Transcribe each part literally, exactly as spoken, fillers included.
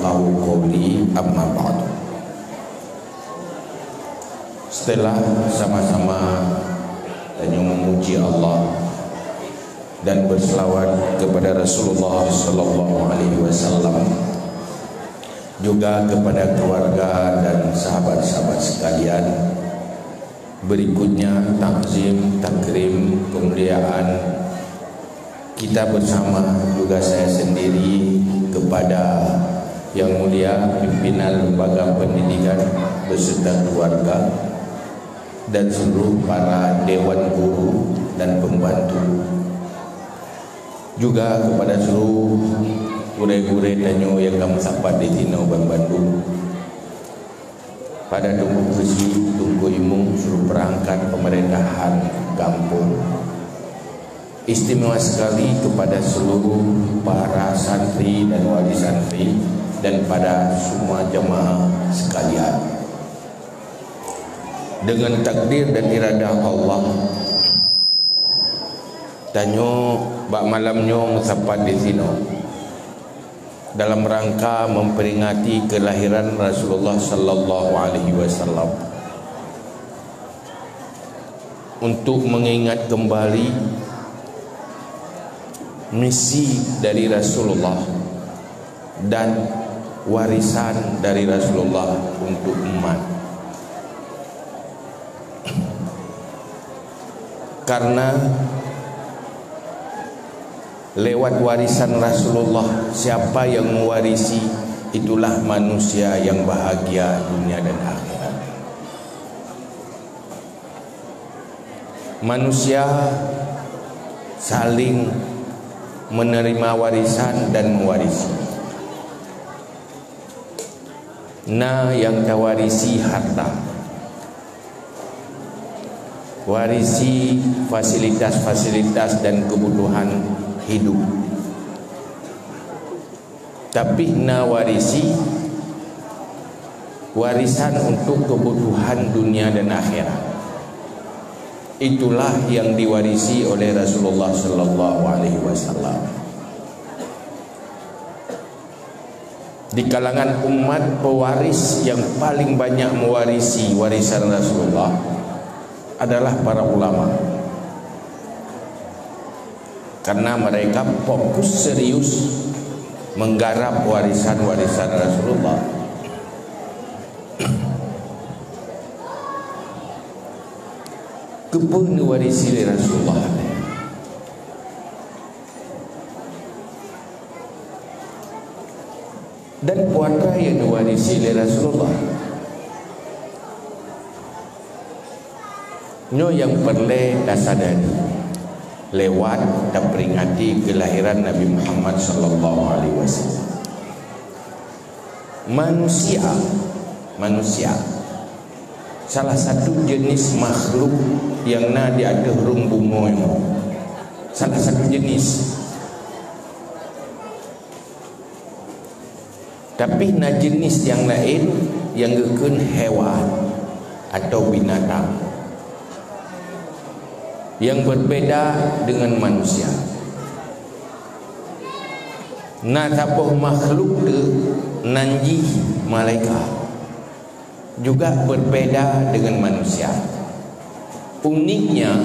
Qawli, amma ba'du. Setelah sama-sama tanyoe memuji Allah dan berselawat kepada Rasulullah sallallahu alaihi wasallam, juga kepada keluarga dan sahabat-sahabat sekalian, berikutnya takzim, takrim, kemuliaan kita bersama, juga saya sendiri, kepada Yang Mulia Pimpinan Lembaga Pendidikan beserta keluarga dan seluruh para dewan guru dan pembantu, juga kepada seluruh gurée-gurée tanyoe nyang ka meusapat di sinoe banmandum. Pada Teungku Keuchik, Teungku Imum, seluruh perangkat pemerintahan gampông. Istimewa sekali kepada seluruh para santri dan wali santri dan pada semua jemaah sekalian. Dengan takdir dan iradah Allah, tanyoe bak malam nyoe meusapat di sinoe dalam rangka memperingati kelahiran Rasulullah sallallahu alaihi wasallam, untuk mengingat kembali misi dari Rasulullah dan warisan dari Rasulullah untuk umat. Karena lewat warisan Rasulullah, siapa yang mewarisi, itulah manusia yang bahagia dunia dan akhirat. Manusia saling menerima warisan dan mewarisi. Na nyang tawarisi harta, warisi fasilitas-fasilitas dan kebutuhan hidup. Tapi na warisi warisan untuk kebutuhan dunia dan akhirat. Itulah yang diwarisi oleh Rasulullah sallallahu alaihi wasallam. Di kalangan umat, pewaris yang paling banyak mewarisi warisan Rasulullah adalah para ulama. Karena mereka fokus serius menggarap warisan-warisan Rasulullah. Keupeue neuwarisi lé Rasulullah? Dan peue atra nyang neuwarisi lé Rasulullah? Nyoe nyang peureulée tasadari lewat taperingati keulahiran Nabi Muhammad sallallahu alaihi wasallam. Manusia, manusia, salah satu jenis makhluk nyang na di ateueh rhueng bumoe nyoe. Salah satu jenis. Tapi na jenis nyang laén nyang geukheun hewan atau binatang nyang berbeda dengan manusia. Na saboh makhluk teuk nan jih malaikat. Juga berbeda dengan manusia. Uniknya,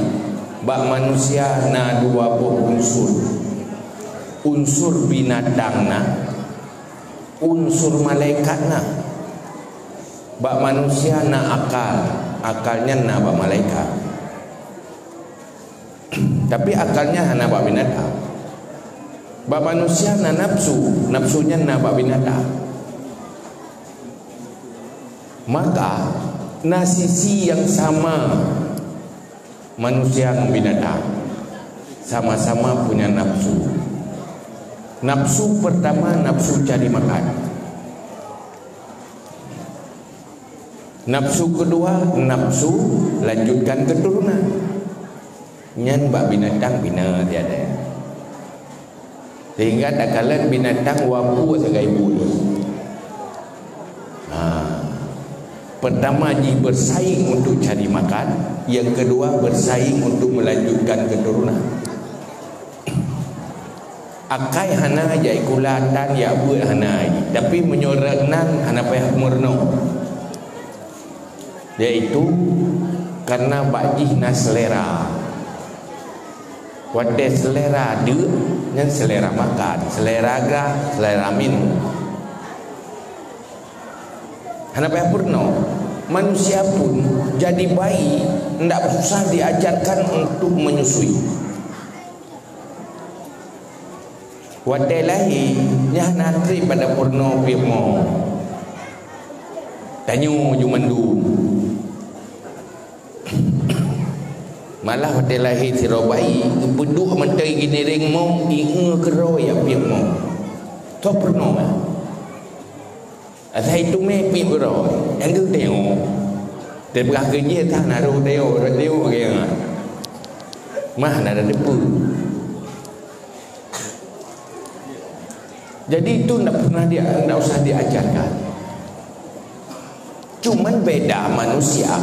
bak manusia na dua boh unsur. Unsur binatang na, unsur malaikat na. Bak manusia na akal, akal nyan na bak malaikat. Tapi akal nyan hana bak binatang. Bak manusia na nafsu, nafsu nyan na bak binatang. Maka, na sisi nyang sama manusia ngon binatang. Sama-sama punya nafsu. Nafsu pertama, nafsu cari makan. Nafsu kedua, nafsu lanjutkan keturunan. Nyan bak binatang bina tiada. Sehingga takalon binatang wapu sagai buih. Ha. Pertama jih bersaing untuk cari makan, yang kedua bersaing untuk melanjutkan keturunan. Akai hana, jak sikula tan, jak beuet hana, tapi meunyoe rot nan hana payah meurunoe. Yaitu karena bak jih na selera. Watée selera deuk, nyan selera makan, selera gah, selera minum. Hana payah peurunoe. Manusia pun jadi bayi ndak susah diajarkan untuk menyusui. Watée lahé, nyan hana treb pada peurunoe piep mo. Tanyoe ju mandum. Malah watée lahé sidroe bayi, geupeuduek mantong giniréng mo, ié keudroe jak piep mo. Toh peurunoe. Asai teumé piep uroe, nyang geutanyoe. Teupeugah keu jih, tah na rot tayok, rot tayok lagée nyan. Mah na teupeu. Jadi itu ndak pernah dia, ndak usah diajarkan. Cuman beda manusia.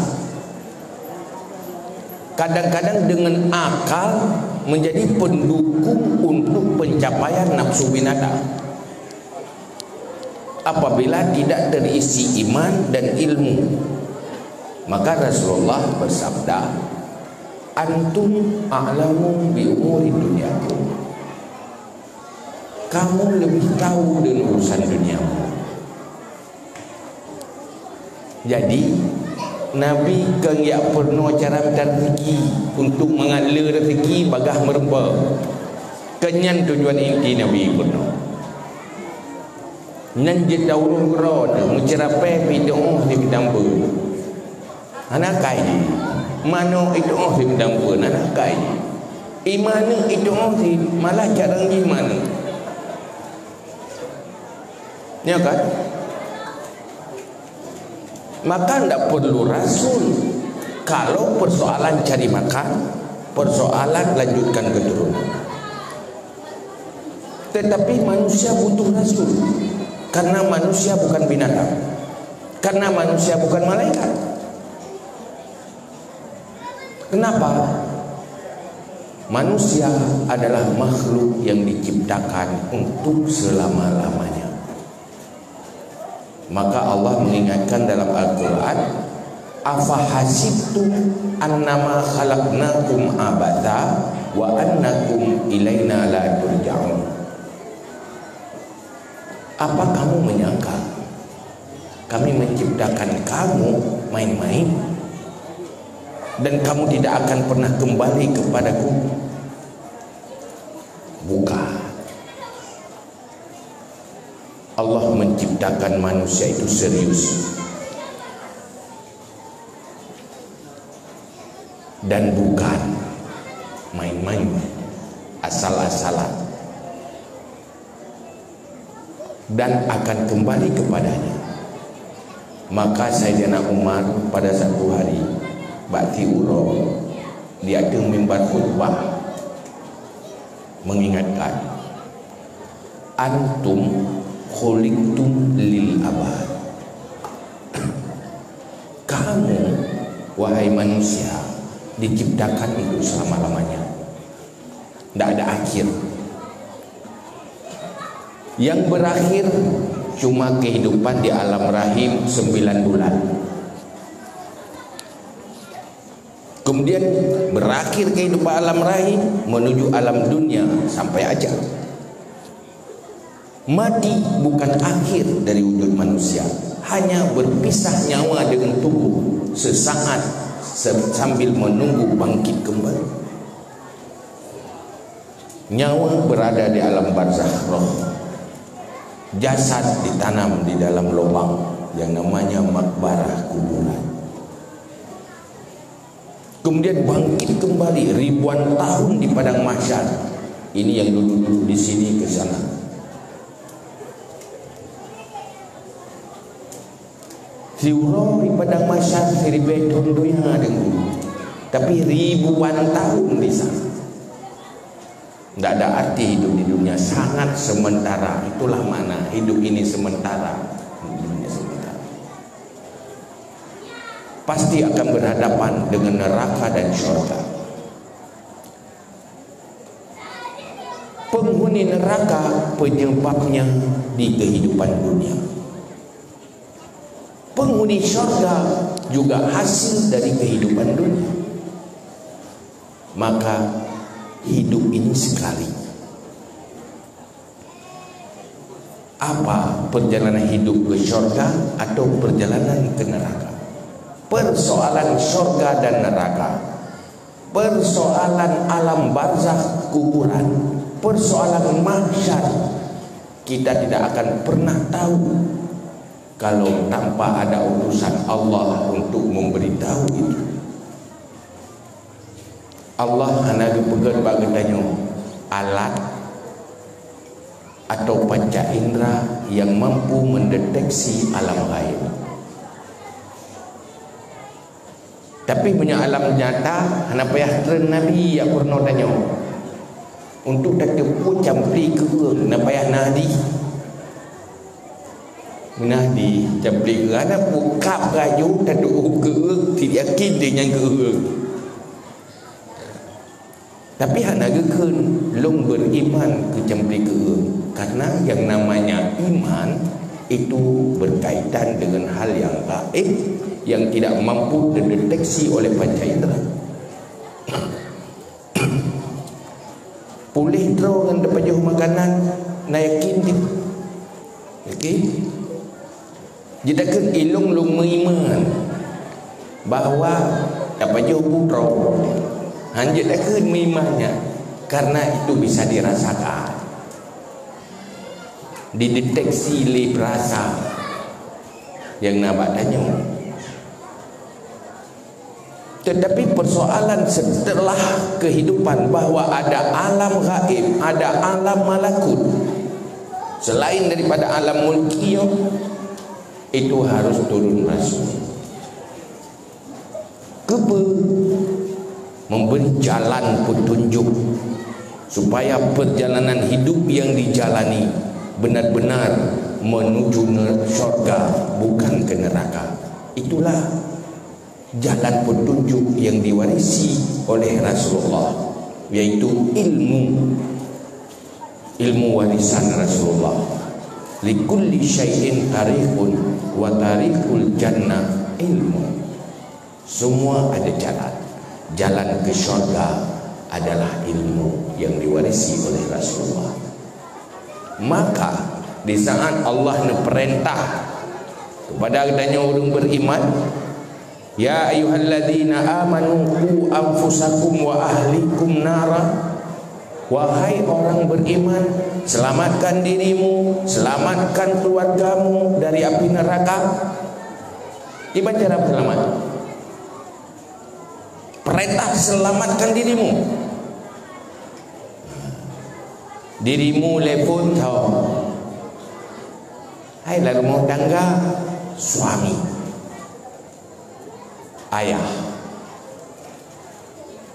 Kadang-kadang dengan akal menjadi pendukung untuk pencapaian nafsu binatang. Apabila tidak terisi iman dan ilmu, maka Rasulullah bersabda, "Antum a'lamu bi umuri dunyakum." Kamu lebih tahu dengan urusan duniamu. Jadi, Nabi kon jak peurunoe cara mita rezeki untuk mangat le rezeki bagaih meurumpok. Kon nyan tujuan inti Nabi peurunoe. Nyan jeuet taurôh keudroe teuh, meuceurapée pih teuôh di bidang beuet. Hana kai jih. Manök itu oh si bidang peuet, hana kai jih. Iman itu oh si malah carang jih manök. Ya kan? Maka ndak perlu rasul. Kalau persoalan cari makan, persoalan lanjutkan keturunan. Tetapi manusia butuh rasul. Karena manusia bukan binatang. Karena manusia bukan malaikat. Kenapa? Manusia adalah makhluk yang diciptakan untuk selama-lamanya. Maka Allah mengingatkan dalam Al-Quran, "Afa hasibtum annama khalaqnakum abatha wa annakum ilaina la turja'un." Apa kamu menyangka Kami menciptakan kamu main-main dan kamu tidak akan pernah kembali kepadaku? Bukan. Allah menciptakan manusia itu serius dan bukan main-main, asal-asalan, dan akan kembali kepada-Nya. Maka Saidina Umar pada satu hari bak siuroe di ateueh mimbar khutbah mengingatkan, "Antum khuliqtum lil abad." Kamu, wahai manusia, diciptakan untuk selama-lamanya. Ndak ada akhir. Yang berakhir cuma kehidupan di alam rahim sembilan bulan. Kemudian berakhir kehidupan alam rahim menuju alam dunia sampai ajal. Mati bukan akhir dari wujud manusia, hanya berpisah nyawa dengan tubuh sesaat se-, sambil menunggu bangkit kembali. Nyawa berada di alam barzakh roh. Jasad ditanam di dalam lubang yang namanya makbarah kuburan. Kemudian bangkit kembali ribuan tahun di padang mahsyar. Ini yang duduk-duduk di sini ke sana. Siuroe di padang mahsyar siribée thon donya deungon. Tapi ribuan tahun di sana. Ndak ada arti hidup di dunia, sangat sementara. Itulah makna hidup ini sementara. Hidup ini sementara. Pasti akan berhadapan dengan neraka dan syurga. Penghuni Penghuni neraka penyebabnya di kehidupan dunia. Penghuni syurga juga hasil dari kehidupan dunia. Maka hidup ini sekali. Apa perjalanan hidup ke syurga atau perjalanan ke neraka? Persoalan syurga dan neraka, persoalan alam barzakh kuburan, persoalan mahsyar, kita tidak akan pernah tahu kalau tanpa ada utusan Allah untuk memberitahu itu. Allah hana geupeugét bak geutanyoe alat atau panca indra yang mampu mendeteksi alam gaib. Tapi meunyoe alam nyata, hana payah treun nabi jak peurunoe tanyoe. Untuk tateupeue campli keu ureuëng, hana payah na hadih. Meunan di campli keu ureuëng, hana peue kab laju tateupeue keu ureuëng, yakin deh nyan keu ureuëng. Tapi hana geukheun lôn beriman keu campli keu ureuëng, karena yang namanya iman itu berkaitan dengan hal yang gaib yang tidak mampu dideteksi oleh panca indera. Puléh droe ngon tapajoh makanan, na yakin teuh? Yakin? Jeuet takheun ilôn lôn meuiman bahwa tapajoh bu droe. Hanjeuet takheun meuiman nyan, karena itu bisa dirasakan. Dideteksi lé peurasa nyang na bak tanyoe. Tetapi persoalan setelah kehidupan, bahwa ada alam gaib, ada alam malakut selain daripada alam mulkiyah, itu harus turun rasul. Keupeue? Memberi jalan petunjuk supaya perjalanan hidup yang dijalani benar-benar menuju ne-, syurga, bukan ke neraka. Itulah jalan petunjuk yang diwarisi oleh Rasulullah, yaitu ilmu, ilmu warisan Rasulullah. "Likulli syai'in tariqun wa tariqul jannah ilmu." Semua ada jalan. Jalan ke syurga adalah ilmu yang diwarisi oleh Rasulullah. Maka, di saat Allah neupeurintah kepada geutanyoe ureuëng beriman, "Ya ayyuhalladzina amanu qu anfusakum wa ahlikum nara." Wahai orang beriman, selamatkan dirimu, selamatkan keluargamu dari api neraka. Kiban cara selamat? Perintah selamatkan dirimu. Dirimu lé phôn tho. Hai lam rumoh tangga, suami, ayah.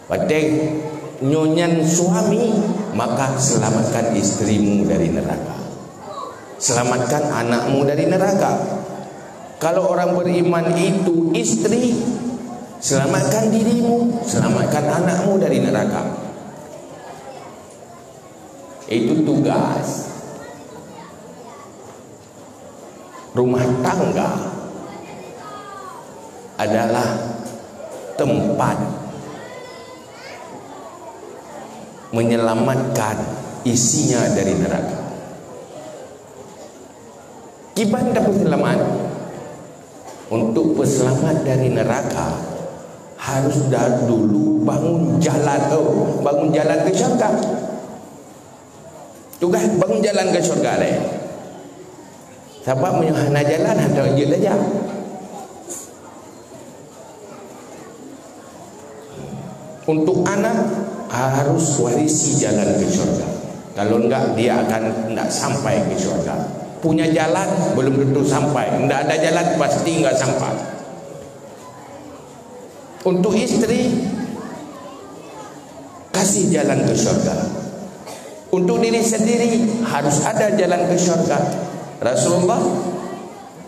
Watée nyoe nyan suami, maka selamatkan istrimu dari neraka. Selamatkan anakmu dari neraka. Kalau orang beriman itu istri, selamatkan dirimu, selamatkan anakmu dari neraka. Itu tugas. Rumah tangga adalah tempat menyelamatkan isinya dari neraka. Kiban tapeuseulamat? Untuk peuseulamat dari neraka, harus da-, dulu bangun jalan, oh, bangun jalan ke syurga. Tugaih bangun jalan ke syurga lé. Sabab meunyoe hana jalan, hana jeuet lé jak. Untuk anak, harus warisi jalan ke syurga. Kalau enggak, dia akan enggak sampai ke syurga. Punya jalan, belum tentu sampai. Enggak ada jalan, pasti enggak sampai. Untuk istri, kasih jalan ke syurga. Untuk diri sendiri, harus ada jalan ke syurga. Rasulullah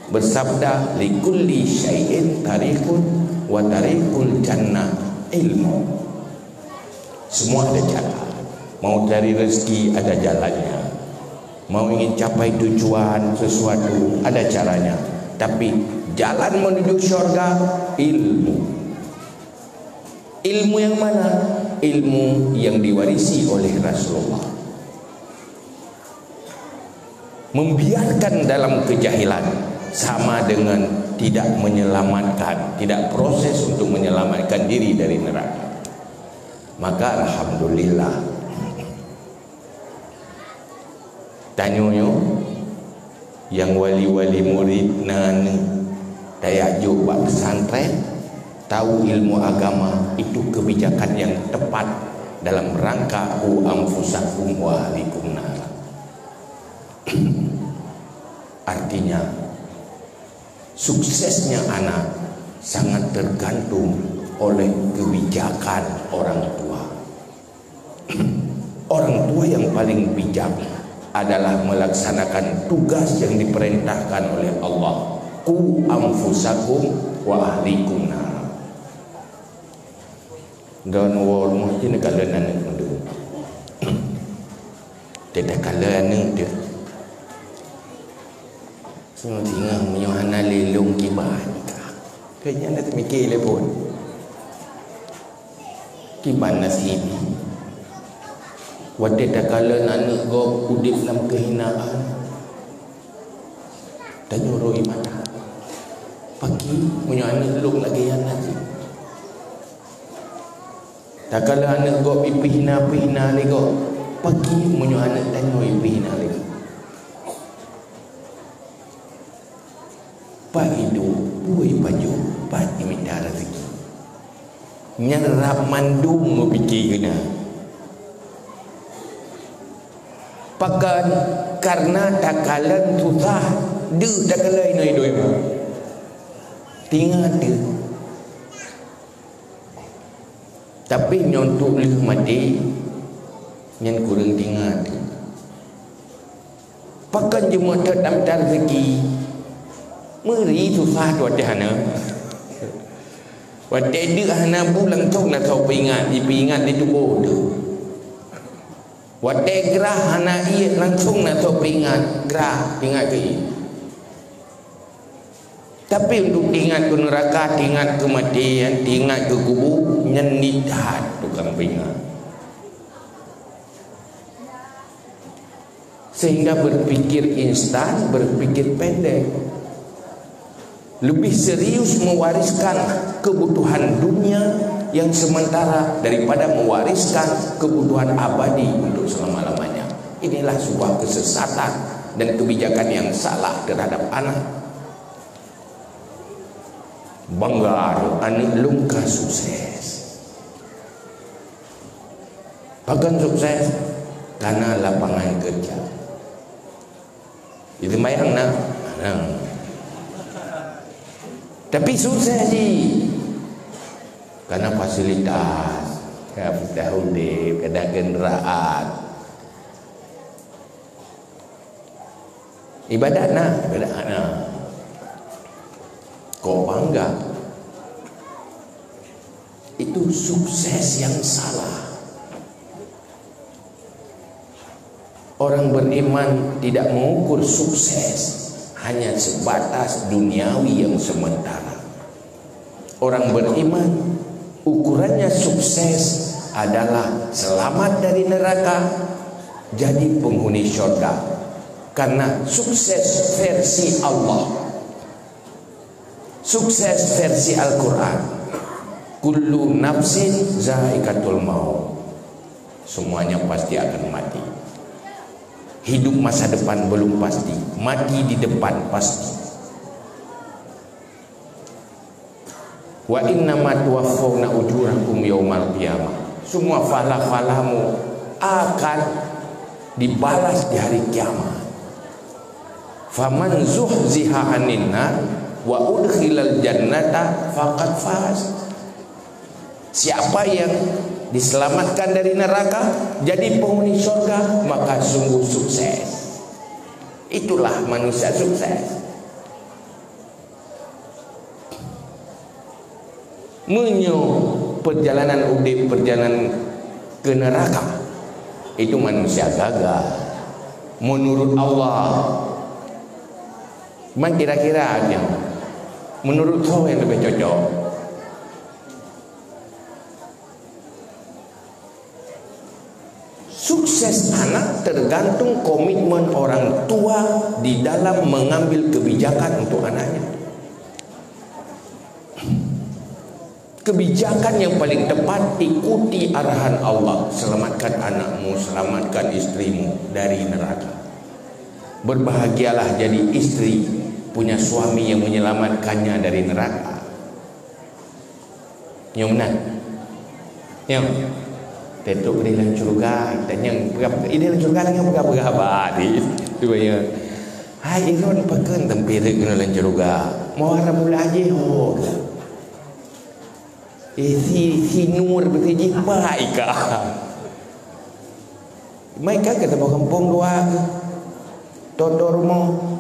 bersabda, "Likulli syai'in tariqun wa tariqul jannah ilmu." Semua ada jalan. Mau cari rezeki ada jalannya. Mau ingin capai tujuan sesuatu ada caranya. Tapi jalan menuju syurga ilmu. Ilmu yang mana? Ilmu yang diwarisi oleh Rasulullah. Membiarkan dalam kejahilan sama dengan tidak menyelamatkan, tidak proses untuk menyelamatkan diri dari neraka. Maka alhamdulillah. Tanyoe nyoe nyang wali-wali murit na aneuk tajak jok bak pesantren, tahu ilmu agama, itu kebijakan yang tepat dalam rangka "Qu anfusakum wa ahlikum nara". Artinya, suksesnya anak sangat tergantung oleh kebijakan orang tua. Orang tua yang paling bijak adalah melaksanakan tugas yang diperintahkan oleh Allah. "Qu anfusakum wa ahlikum nara". Droeneuh woe rumoh cit neukalon aneuk mandum. Teuh takalon aneuk teuh. Singoh-singoh meunyoe hana lé lôn kiban. Keu nyan na teumike lé phon. Kiban nasib. Watée takalon aneuk gob udeb lam keuhinaan, tanyoe rô ié mata. Pakri meunyoe aneuk lôn lagée nyan nasib. Takalon aneuk gob ipeuhina-peuhina lé gob, pakri meunyoe aneuk tanyoe ipeuhina lé gob. Pat iduek, peue ipajoh, pat imita raseuki. Nyan rab mandum meupike keunan. Pakon? Kareuna takalon susah, deuh takalon inoe idoi. Tingat deuh. Tapi nyoe untuk lheueh maté, nyan kureueng tingat. Pakon jeuet meutot tamita raseuki? Meuri susah watée hana. Watée deuek hana bu langsong na soe peuingat, jipeuingat di tuboh teuh. Watée grah hana ié langsong na soe peuingat grah, peuingat keu ié. Tapi untuk tingat keu neuraka, tingat keu maté, tingat keu kubu, nyan niet that tukang peuingat. Sehingga berpikir instan, berpikir pendek. Lebih serius mewariskan kebutuhan dunia yang sementara daripada mewariskan kebutuhan abadi untuk selama-lamanya. Inilah sebuah kesesatan dan kebijakan yang salah terhadap anak. Bangga, aneuk lôn ka sukses. Pakon sukses? Kana lapangan kerja. Di sembayang na, na. Tapi sukses jih. Kana fasilitas, ka putah udeb, kana kenderaan. Ibadat na, ibadat na. Kok bangga? Itu sukses yang salah. Orang beriman tidak mengukur sukses hanya sebatas duniawi yang sementara. Orang beriman, ukurannya sukses adalah selamat dari neraka, jadi penghuni syurga. Karena sukses versi Allah. Sukses versi Al-Quran. "Kullu nafsin zaikatul maut." Semuanya pasti akan mati. Hidup masa depan belum pasti, mati di depan pasti. "Wa innama tuwaffawna ujurakum yaumal qiyamah." Semua pahala-pahalamu akan dibalas di hari kiamat. "Faman zuhziha 'anin nar wa udkhilal jannata faqad faz." Siapa yang diselamatkan dari neraka, jadi penghuni syurga, maka sungguh sukses. Itulah manusia sukses. Meunyoe perjalanan udeb, perjalanan ke neraka, Itu manusia gagah. Menurut Allah, man kira-kira aja. Menurut soe nyang lebih cocok? Sukses anak tergantung komitmen orang tua di dalam mengambil kebijakan untuk anaknya. Kebijakan yang paling tepat, ikuti arahan Allah. Selamatkan anakmu, selamatkan istrimu dari neraka. Berbahagialah jadi istri punya suami yang menyelamatkannya dari neraka. Nyang meunan. Nyang. Teutôp di dalam syurga, dan nyang peugah-peugah, di dalam syurga nyang peugah-peugah haba di. Tu ya. Hai Iron, pakon tampérék keunoe lam syurga? Mau haram mula aja ho. Eh, si, si Nur beusi jih pai ka. Mai ka keu saboh gampông dua keu. Toto rumoh.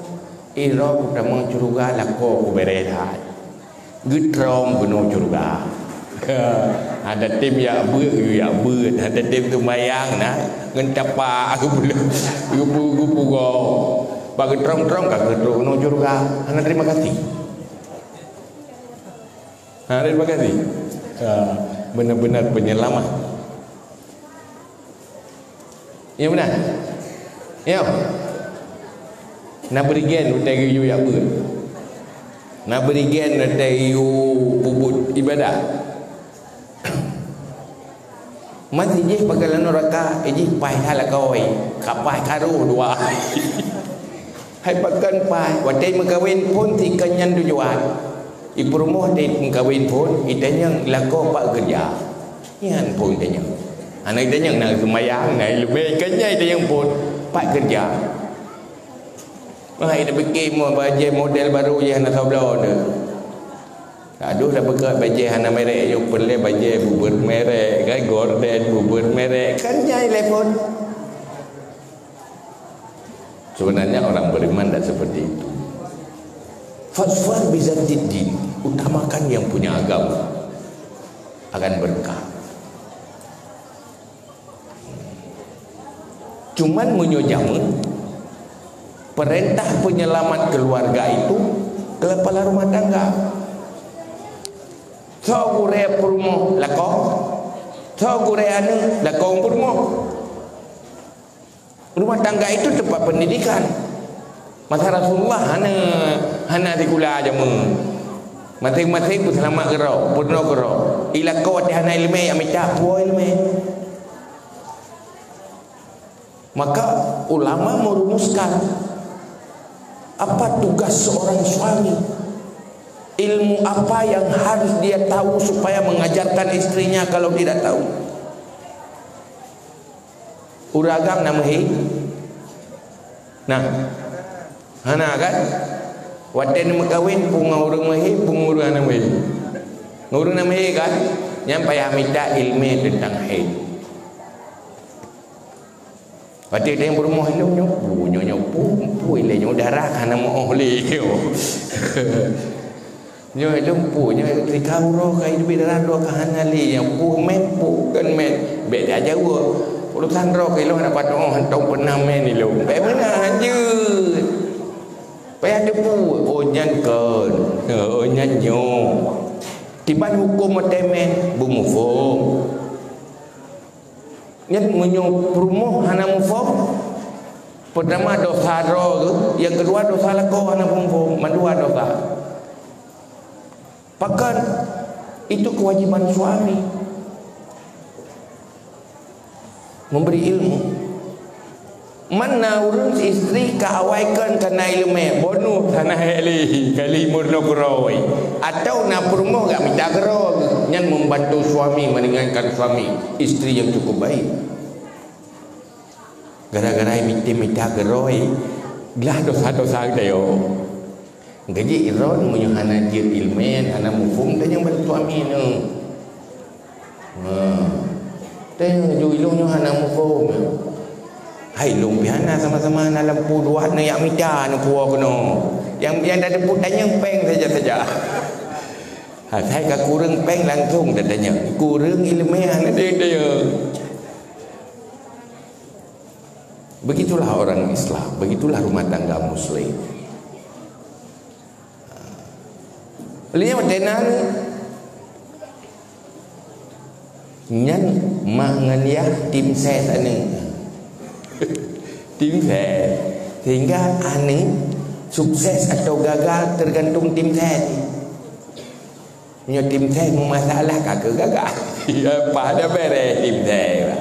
Irok tamong syurga lakoe ku béré that. Geutrông keunoe syurga. Ada tem yak beuet, yak beuet. Ada tem seumayang na. Ngon tapa geupeuleuh. Geupeu-, geupeugoe. Bak geutrông-trong ka geutrông keunoe syurga. Hana terima kasih. Ha, terima kasih. Ha, benar-benar penyelamat. Ya benar. Ya. Na berigen utai geuyue yak beuet. Na berigen utai geuyue peubuet ibadah. Masih jih pakai lanu raka, eh, jih pai hal kawai. Kapai karu dua. Hai pakon pai, watèe meukawen phôn si kon nyan tujuan. Ipeurumoh di meukawen phôn, itanyong lakoe pat keureuja. Nyan phôn itanyong. Aneuk itanyong na seumayang, na ileumèe, kon nyan itanyong phôn, pat keureuja. Wah, ida pike mo bajèe model baru jih hana sabloe tu. Aduh, dah beukeuet bajèe hana merek, yôh peureulèe bajèe bubeuet merek, kan, gorden bubeuet merek, kan nyai lé phôn. Sebenarnya orang beriman tidak seperti itu. Fazfar bizatid din, utamakan yang punya agama, akan berkah. Cuman meunyoe jameun, perintah penyelamat keluarga itu kepala rumah tangga. Soe gurèe peurumoh lakoe, soe gurèe aneuk lakoe peurumoh. Rumah tangga itu tempat pendidikan. Masa Rasulullah hana, hana sikula jameun. Maséng-maséng peuseulamat keudroe, peurunoe keudroe. Ilakoe watèe hana ileumèe, yak mita puwoe ileumèe. Maka ulama merumuskan apa tugas seorang suami. Ilmu apa yang harus dia tahu supaya mengajarkan istrinya kalau tidak tahu? Ureueng agam na meuhé? Nah. Hana kan? Watèe neumeukawen, peue ngon ureueng meuhé, peue ngon ureueng hana meuhé. Ngon ureueng na meuhé kan? Nyan payah mita ileumèe teuntang haid. Watèe teuh peurumoh ilôn nyoe, peue nyoe, nyoe peue, peue ilèe nyoe darah ka hana meu'oh lé. Nyoe ilôn peue, nyoe tika uroe ka iduek darah droe ka hana lé, nyoe peue mèn, peue kon mèn. Bèk tajaweueb. Urusan droe keu ilôn hana patong, hana tong peuna mèn ilôn. Bèk meunan jeuet. Payah teupeue, oh nyan kon, oh nyan nyoe. Kiban huköm watèe mèn, beumuphom. Nyan meunyoe peurumoh hana muphom, peutama dosa droe geuh, nyang keudua dosa lakoe hana muphom, mandua dosa. Pakon? Itu kewajiban suami. Memberi ilmu. Man na ureueng istri ka awai kon ka na ileumèe, bonus hana hék lé, kali meurunoe keudroe. Atau na peurumoh gak mita keudroe, nyan membantu suami, meringankan suami, istri yang cukup baik. Gara-gara mita, mita keudroe, glah dosa-dosa geutanyoe. Gaji iron meunyoe hana jeuet ileumèe, hana muphom, tanyong bak suami neuh. Ha. Tanyong ju ilôn nyoe hana muphom. Hai lôn pih hana sama-sama hana lampu dua neuyak mita neupuwoe keunoe. Nyang, nyang tateupeue tanyong péng saja-saja. Ha, sai ka kureueng péng langsong tatanyong. Kureueng ileumèe hana tanyong. Begitulah orang Islam, begitulah rumah tangga Muslim. Lheueh nyan, nyan mak ngon yah tim ses aneuk. Tim ses. Sehingga aneuk sukses atau gagal tergantung tim ses. Nyoe tim ses meumasalah ka keu gagal. Ya, pahala bereh tim ses.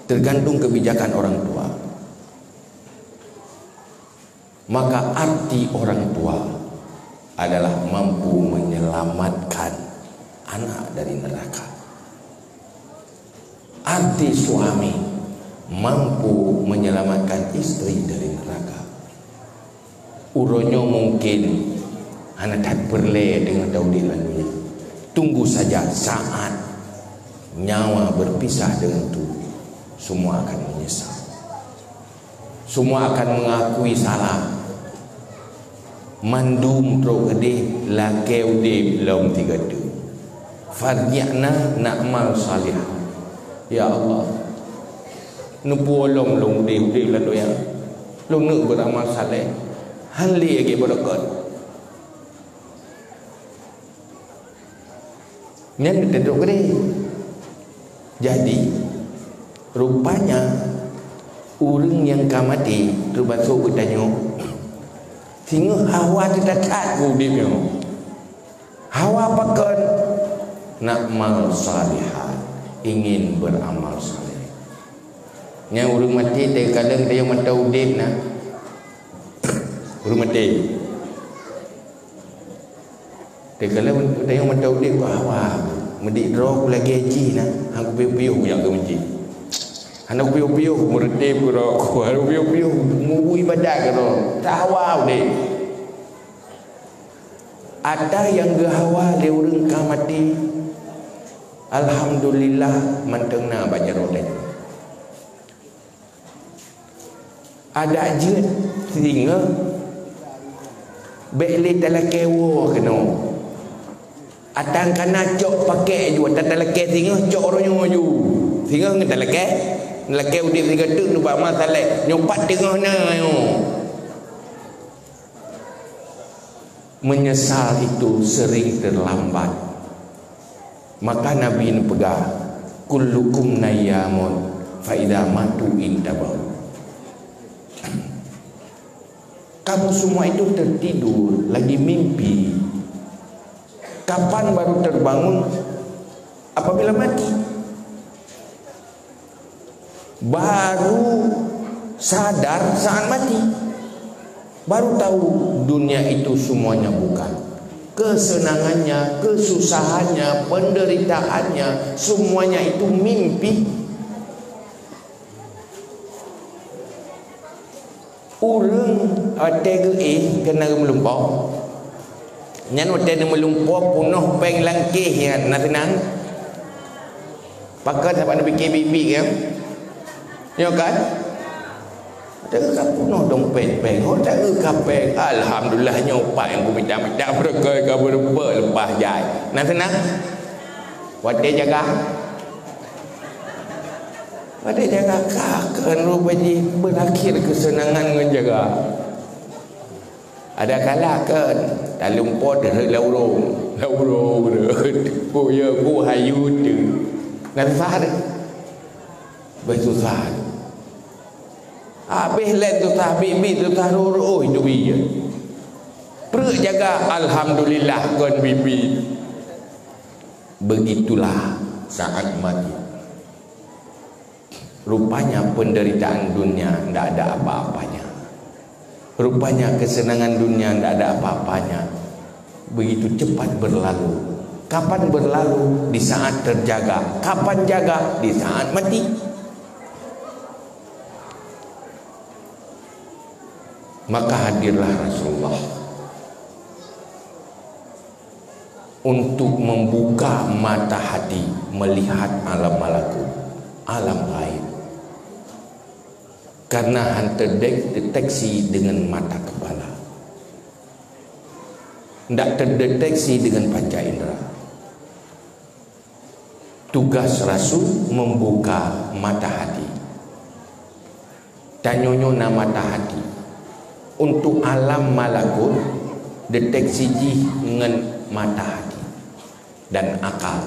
Tergantung kebijakan orang tua. Maka arti orang tua adalah mampu menyelamatkan anak dari neraka. Arti suami mampu menyelamatkan istri dari neraka. Uroe nyoe mungkin hana that peureulée deungon taudeb lam dunia. Tunggu saja saat nyawa berpisah dengan tubuh, semua akan menyesal. Semua akan mengakui salah. Mandum trok keudeh lakée udeb lom tiga tu. Farji'na na'mal salihah. Ya Allah, neupeue lom lôn udeb-udeb lam donya. Lôn neuk beuramal saleh. Han lé lagée beureukat. Nyan teuduek keudeh. Jadi, rupanya ureuëng nyang ka maté, teumasok geutanyoe, singoh hawa teutat-that keu udeb nyoe. Hawa pakon? Na'mal salihah, ingin beramal saleh. Nyang ureuëng maté teukalon tayong mata udeb na. Ureuëng maté. Teukalon tayong mata udeb keu hawa. Meudik droe lagée jih na, hana kupiôh-piôh nyang keu meuji. Hana kupiôh-piôh meureuti keudroe, hana kupiôh-piôh mubu ibadat keudroe. Tahawa udeb. Ata nyang geuhawa lé ureuëng ka maté, alhamdulillah, mantong na bak jaroe tanyoe. Adak jeuet singoh, bék lé talakée woe keunoe. Atang kana cok pakée ju, ata talakée singoh cok uroe nyoe ju. Singoh ngon talakée, talakée udeb sigoe teuk nibak masalah. Nyoe pat teungoh na nyoe. Menyesal itu sering terlambat. Maka Nabi neupeugah, "Kullukum nayyamun, fa idza matu intabahu." Kamu semua itu tertidur, lagi mimpi. Kapan baru terbangun? Apabila mati. Baru sadar saat mati. Baru tahu dunia itu semuanya bukan. Kesenangannya, kesusahannya, penderitaannya, semuanya itu mimpi. Ureuëng watée geuéh keunan geumeulumpoe. Nyan watée neumeulumpoe peunoh péng lam kéh nyan, na seunang? Pakon saban neupiké biet-biet kan? Nyoe kan? Watée geuka peunoh dompet péng, watée geuka péng, alhamdulillah nyoe pat nyang kumita-mita beureukat ka beureumpok leupah jai. Na seunang? Watée jaga. Watée jaga ka keuneuk rupa jih beurakhir keuseunangan ngon jaga. Ada kala kan, taleumpot rhot lam ureuëng, lam ureuëng rhot. Ku ya, ku hayu tu. Nah, susah tu. Bah susah tu. Habéh lén susah, biet-biet susah, rhot-rhot, oh, itu iya. Pruet jaga, alhamdulillah, kon biet-biet. Begitulah saat mati. Rupanya penderitaan dunia ndak ada apa-apanya. Rupanya kesenangan dunia ndak ada apa-apanya. Begitu cepat berlalu. Kapan berlalu? Di saat terjaga. Kapan jaga? Di saat mati. Maka hadirlah Rasulullah untuk membuka mata hati melihat alam malakut, alam gaib. Karena han terdeteksi dengan mata kepala. Ndak terdeteksi dengan panca indera. Tugas rasul membuka mata hati. Tanyoe nyoe na mata hati. Untuk alam malakut, deteksi jih ngon mata hati dan akal.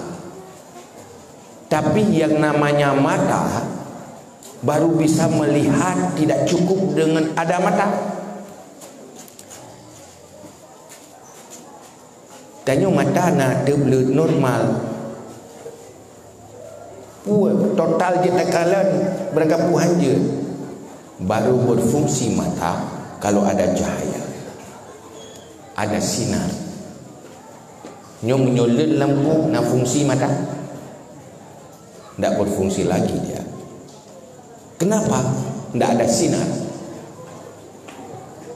Tapi yang namanya mata baru bisa melihat, tidak cukup dengan ada mata. Tanyoe mata na teubleuet normal. Peue total jeuet takalon, beurangkapeue han jeuet. Baru berfungsi mata kalau ada cahaya, ada sinar. Nyoe meunyoe leuet lampu na fungsi mata? Ndak berfungsi lagi dia. Kenapa? Ndak ada sinar.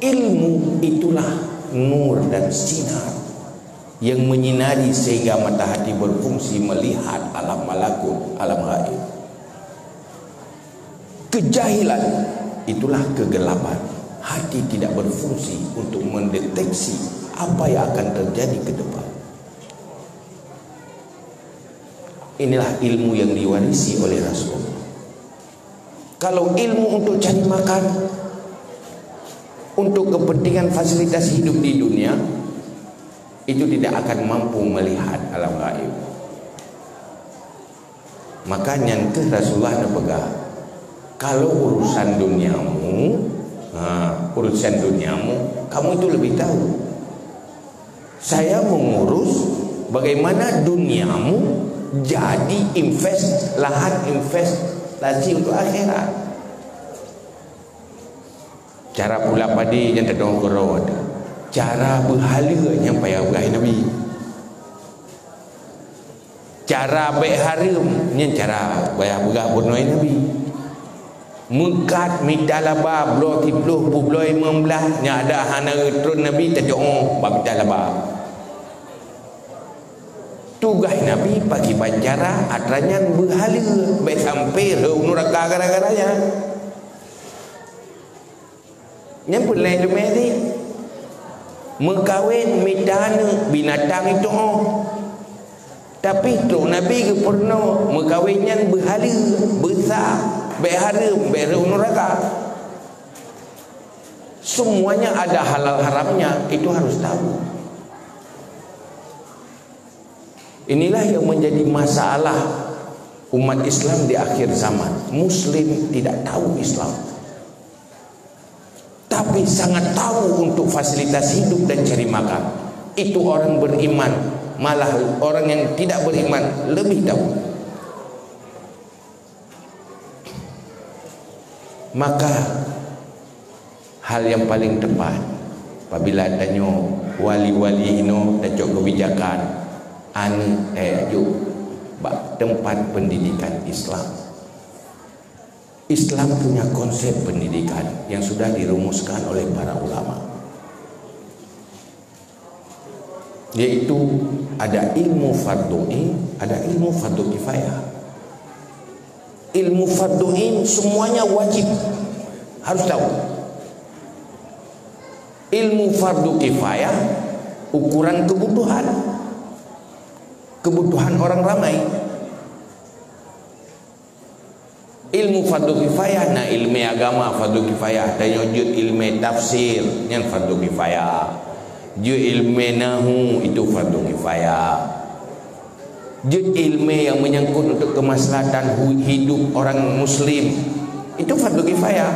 Ilmu itulah nur dan sinar yang menyinari sehingga mata hati berfungsi melihat alam malakut, alam gaib. Kejahilan itulah kegelapan. Hati tidak berfungsi untuk mendeteksi apa yang akan terjadi ke depan. Inilah ilmu yang diwarisi oleh Rasulullah. Kalau ilmu untuk cari makan, untuk kepentingan fasilitas hidup di dunia, itu tidak akan mampu melihat alam gaib. Maka nyan keuh Rasulullah neupeugah, "Kalau urusan duniamu, ha, urusan duniamu, kamu itu lebih tahu. Saya mengurus bagaimana duniamu jadi invest, lahan investasi untuk akhirat." Cara pula padé nyang teudoe keurot, cara beuhaleue nyang payah peugah Nabi. Cara bèk hareuem nyan cara payah peugah bunoe Nabi. Meukat mita laba bloe siplôh, peuet bloe, limong blaih, nyang ada hana geutron Nabi tacok bak mita laba. Tugaih Nabi pakriban cara atra nyan beuhaleue, bèk sampai rhot u nuraka gara-gara nyan. Nyan peureulèe teumé jih. Meukawen mita aneuk binatang itu oh. Tapi trok Nabi geupeurunoe meukawen nyan beuhaleue, beusa, bèk hareuem, bèk rhot u nuraka. Semuanya ada halal haramnya, itu harus tahu. Inilah yang menjadi masalah umat Islam di akhir zaman. Muslim tidak tahu Islam, tapi sangat tahu untuk fasilitas hidup dan cari makan. Itu orang beriman, malah orang yang tidak beriman lebih tahu. Maka, hal nyang paleng teupat, apabila tanyoe wali-wali inoe tacok keubijakan, aneuk tayue bak teumpat pendidikan Islam. Islam punya konsep pendidikan yang sudah dirumuskan oleh para ulama. Yaitu ada ilmu fardhu ain, ada ilmu fardhu kifayah. Ilmu fardhu ain semuanya wajib, harus tahu. Ilmu fardhu kifayah ukuran kebutuhan. Kebutuhan orang ramai. Ilmu fardhu kifayah, na ilmu agama fardhu kifayah. Tanyoe jeuet ilmu tafsir, nyan fardhu kifayah. Jeuet ilmu nahu, itu fardhu kifayah. Jeuet ilmu yang menyangkut untuk kemaslahatan hu-, hidup orang muslim, itu fardhu kifayah.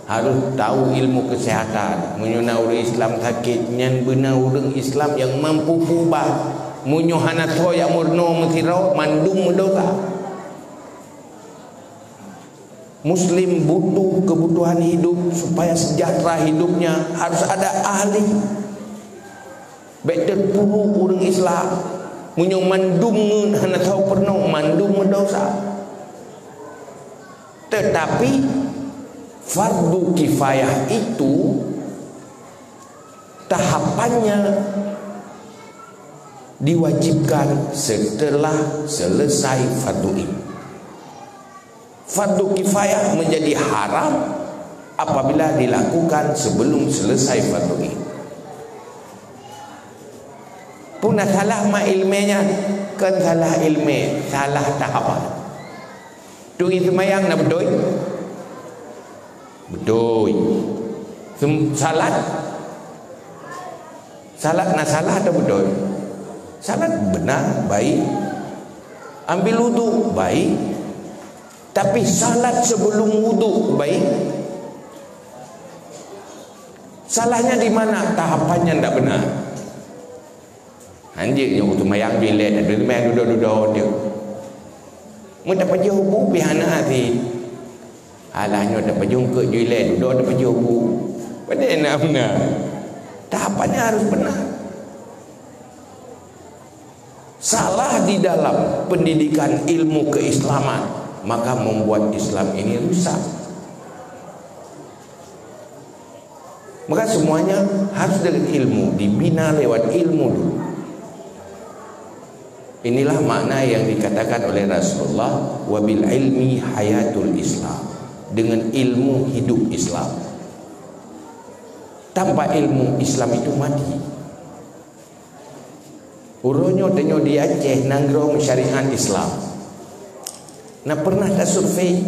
Harus tahu ilmu kesehatan. Meunyoe na ureueng Islam sakit, nyan beuna ureueng Islam yang mampu peuubah. Meunyoe hana soe nyang meurunoe meusidroe, mandum meudosa. Muslim butuh kebutuhan hidup supaya sejahtera hidupnya, harus ada ahli. Bèk teupuru ureueng Islam. Meunyoe mandum ngon hana soe peurunoe, mandum meudosa. Tetapi fardhu kifayah itu tahapannya diwajibkan setelah selesai fardhu ain. Fardhu kifayah menjadi haram apabila dilakukan sebelum selesai fardhu ain. Peue na salah mat ileumèe nyan? Kon salah ileumèe, salah tahapan. Turi seumayang na beutôi? Beutôi. Sem-, salat? Salat na salah atau beutôi? Salat beuna, baik. Ambil wudu, baik. Tapi salat sebelum wudu, baik. Salahnya di mana? Tahapannya ndak beuna. Hanjeuet nyoe seumayang jih lé, dudoe-dudoe teuk. Meutapajoh bu pih hana até. Alah nyoe tapajoh keu jih lé, dudoe tapajoh bu. Padahai na beuna. Tahapannya harus benar. Salah di dalam pendidikan ilmu keislaman, maka membuat Islam ini rusak. Maka semuanya harus dengan ilmu, dibina lewat ilmu dulu. Inilah makna yang dikatakan oleh Rasulullah, "Wabil ilmi hayatul Islam." Dengan ilmu hidup Islam. Tanpa ilmu, Islam itu mati. Uroe nyoe tanyoe di Aceh nanggroe syariat Islam. Na pernah tasurvei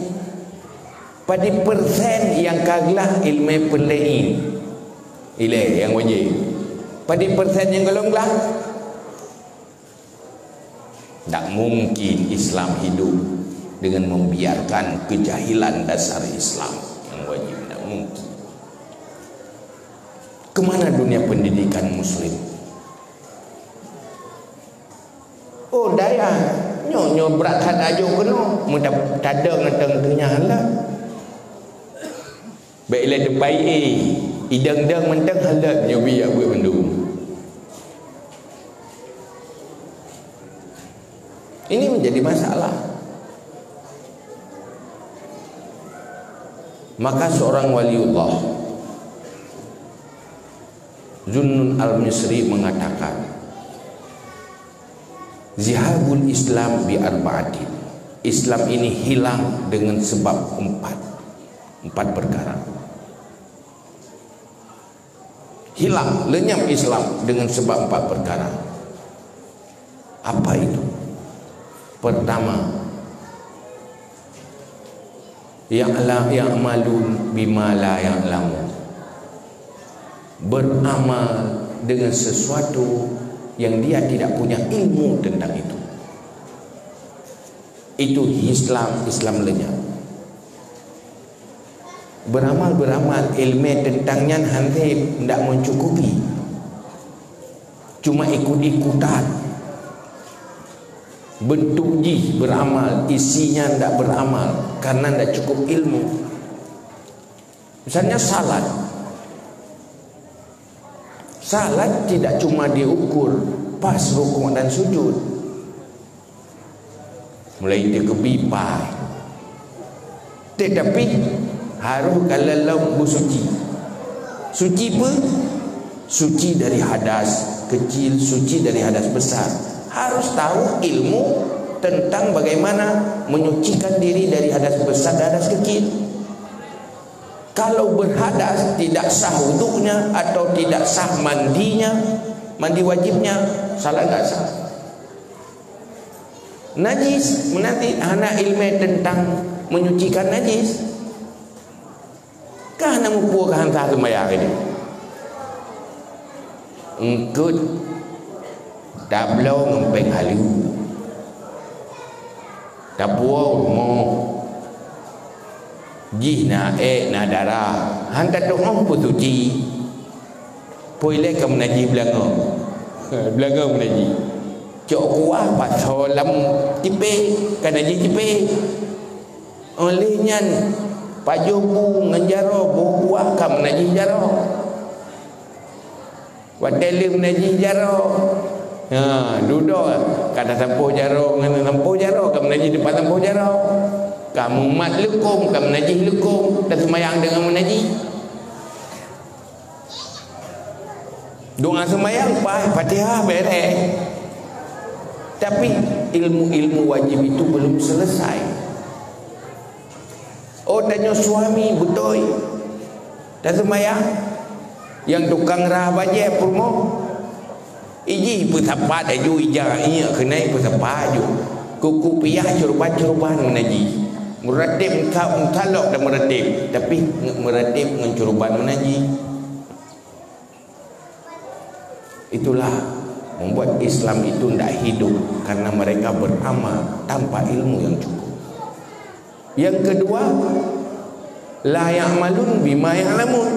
padum persen nyang ka glah ileumèe peureulèe? Ilèe nyang wajéb. Padum persen nyang gohlom glah? Ndak mungkin Islam hidup dengan membiarkan kejahilan dasar Islam nyang wajéb. Ndak mungkin. Kemana dunia pendidikan Muslim? Oh, dayah. Nyoe, nyoe brat that ajok keunoe. Meuta-, tadong ateueh teungoh halat. Bèk ilèe teupai, eh, idong-dong mantong halat nyoe biak buet mandum. Ini menjadi masalah. Maka seorang waliullah, Zunnun Al-Misri mengatakan, "Zihabul Islam bi arba'atin." Islam ini hilang dengan sebab empat. Empat perkara. Hilang, lenyap Islam dengan sebab empat perkara. Apa itu? Pertama, ya'la-, ya'malun bima la ya'lamun. Beramal dengan sesuatu yang dia tidak punya ilmu tentang itu. Itu Islam, Islam lenyap. Beramal-beramal, ileumèe teuntang nyan hana, ndak mencukupi. Cuma ikut-ikutan. Bentuk jih beramal, isinya ndak beramal, karena ndak cukup ilmu. Misalnya salat. Salat tidak cuma diukur pas rukuk dan sujud. Mulai teukeubie paih. Tetapi harus ka lom beusuci. Suci peue? Suci dari hadas kecil, suci dari hadas besar. Harus tahu ilmu tentang bagaimana menyucikan diri dari hadas besar dan hadas kecil. Kalau berhadas, tidak sah wudunya atau tidak sah mandinya, mandi wajibnya, salat nggak sah. Najis, meunanti hana ilmu tentang menyucikan najis. Ka hana muphom, ka hana sah seumayang ini. Eungkot tabloe ngon péng haleue. Tapuwoe rumoh. Jih na ék, na darah. Han tatu'oh peusuci. Poi lé ka meunajih beulangong. Beulangong meunajih. Cok kuah pasoe lam cipéh, ka najih cipéh. Óh lheueh nyan, pajoh bu ngon jaroe, boh kuah ka meunajih jaroe. Watèe lheueh meunajih jaroe, ha, dudoe ka tasampôh jaroe ngon sampôh jaroe, ka meunajih teumpat sampôh jaroe. Ka mumat leukôm, ka meunajih leukôm, taseumayang deungon meunajih. Doa seumayang paih, Fatihah bèrèh. Tapi ilmu-ilmu wajib itu belum selesai. Oh, tanyoe suami beutôi taseumayang, nyang tukang rhah bajèe peurumoh, Ijih peusapat aju, ija iék keunoe peusapat aju. Kuku piah curban-curban meunaji. Meuratéb, meuta-, meutalok dan meuratéb, tapi nge-, meuratéb ngon curban meunaji. Itulah membuat Islam itu ndak hidup, karena mereka beramal tanpa ilmu yang cukup. Yang kedua, la ya'malun bima ya'lamun.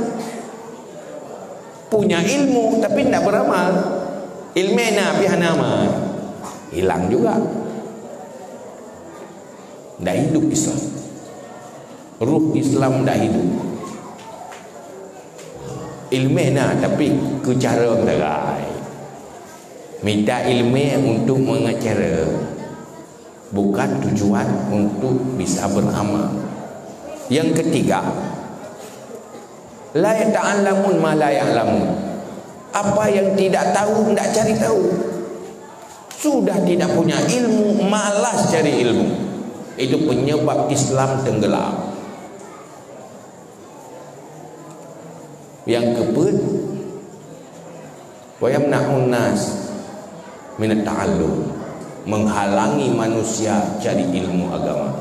Punya ilmu tapi ndak beramal. Ilmu na tapi hana amal. Hilang juga. Ndak hidup Islam. Ruh Islam ndak hidup. Ilmu na tapi keu cara meudagai. Minta ilmu untuk mengacara. Bukan tujuan untuk bisa beramal. Yang ketiga, la yata'allamun ma la ya'lamun. Apa yang tidak tahu, ndak cari tahu. Sudah tidak punya ilmu, malas cari ilmu. Itu penyebab Islam tenggelam. Yang keempat, wa yamna'un nas minat ta'allum, menghalangi manusia cari ilmu agama.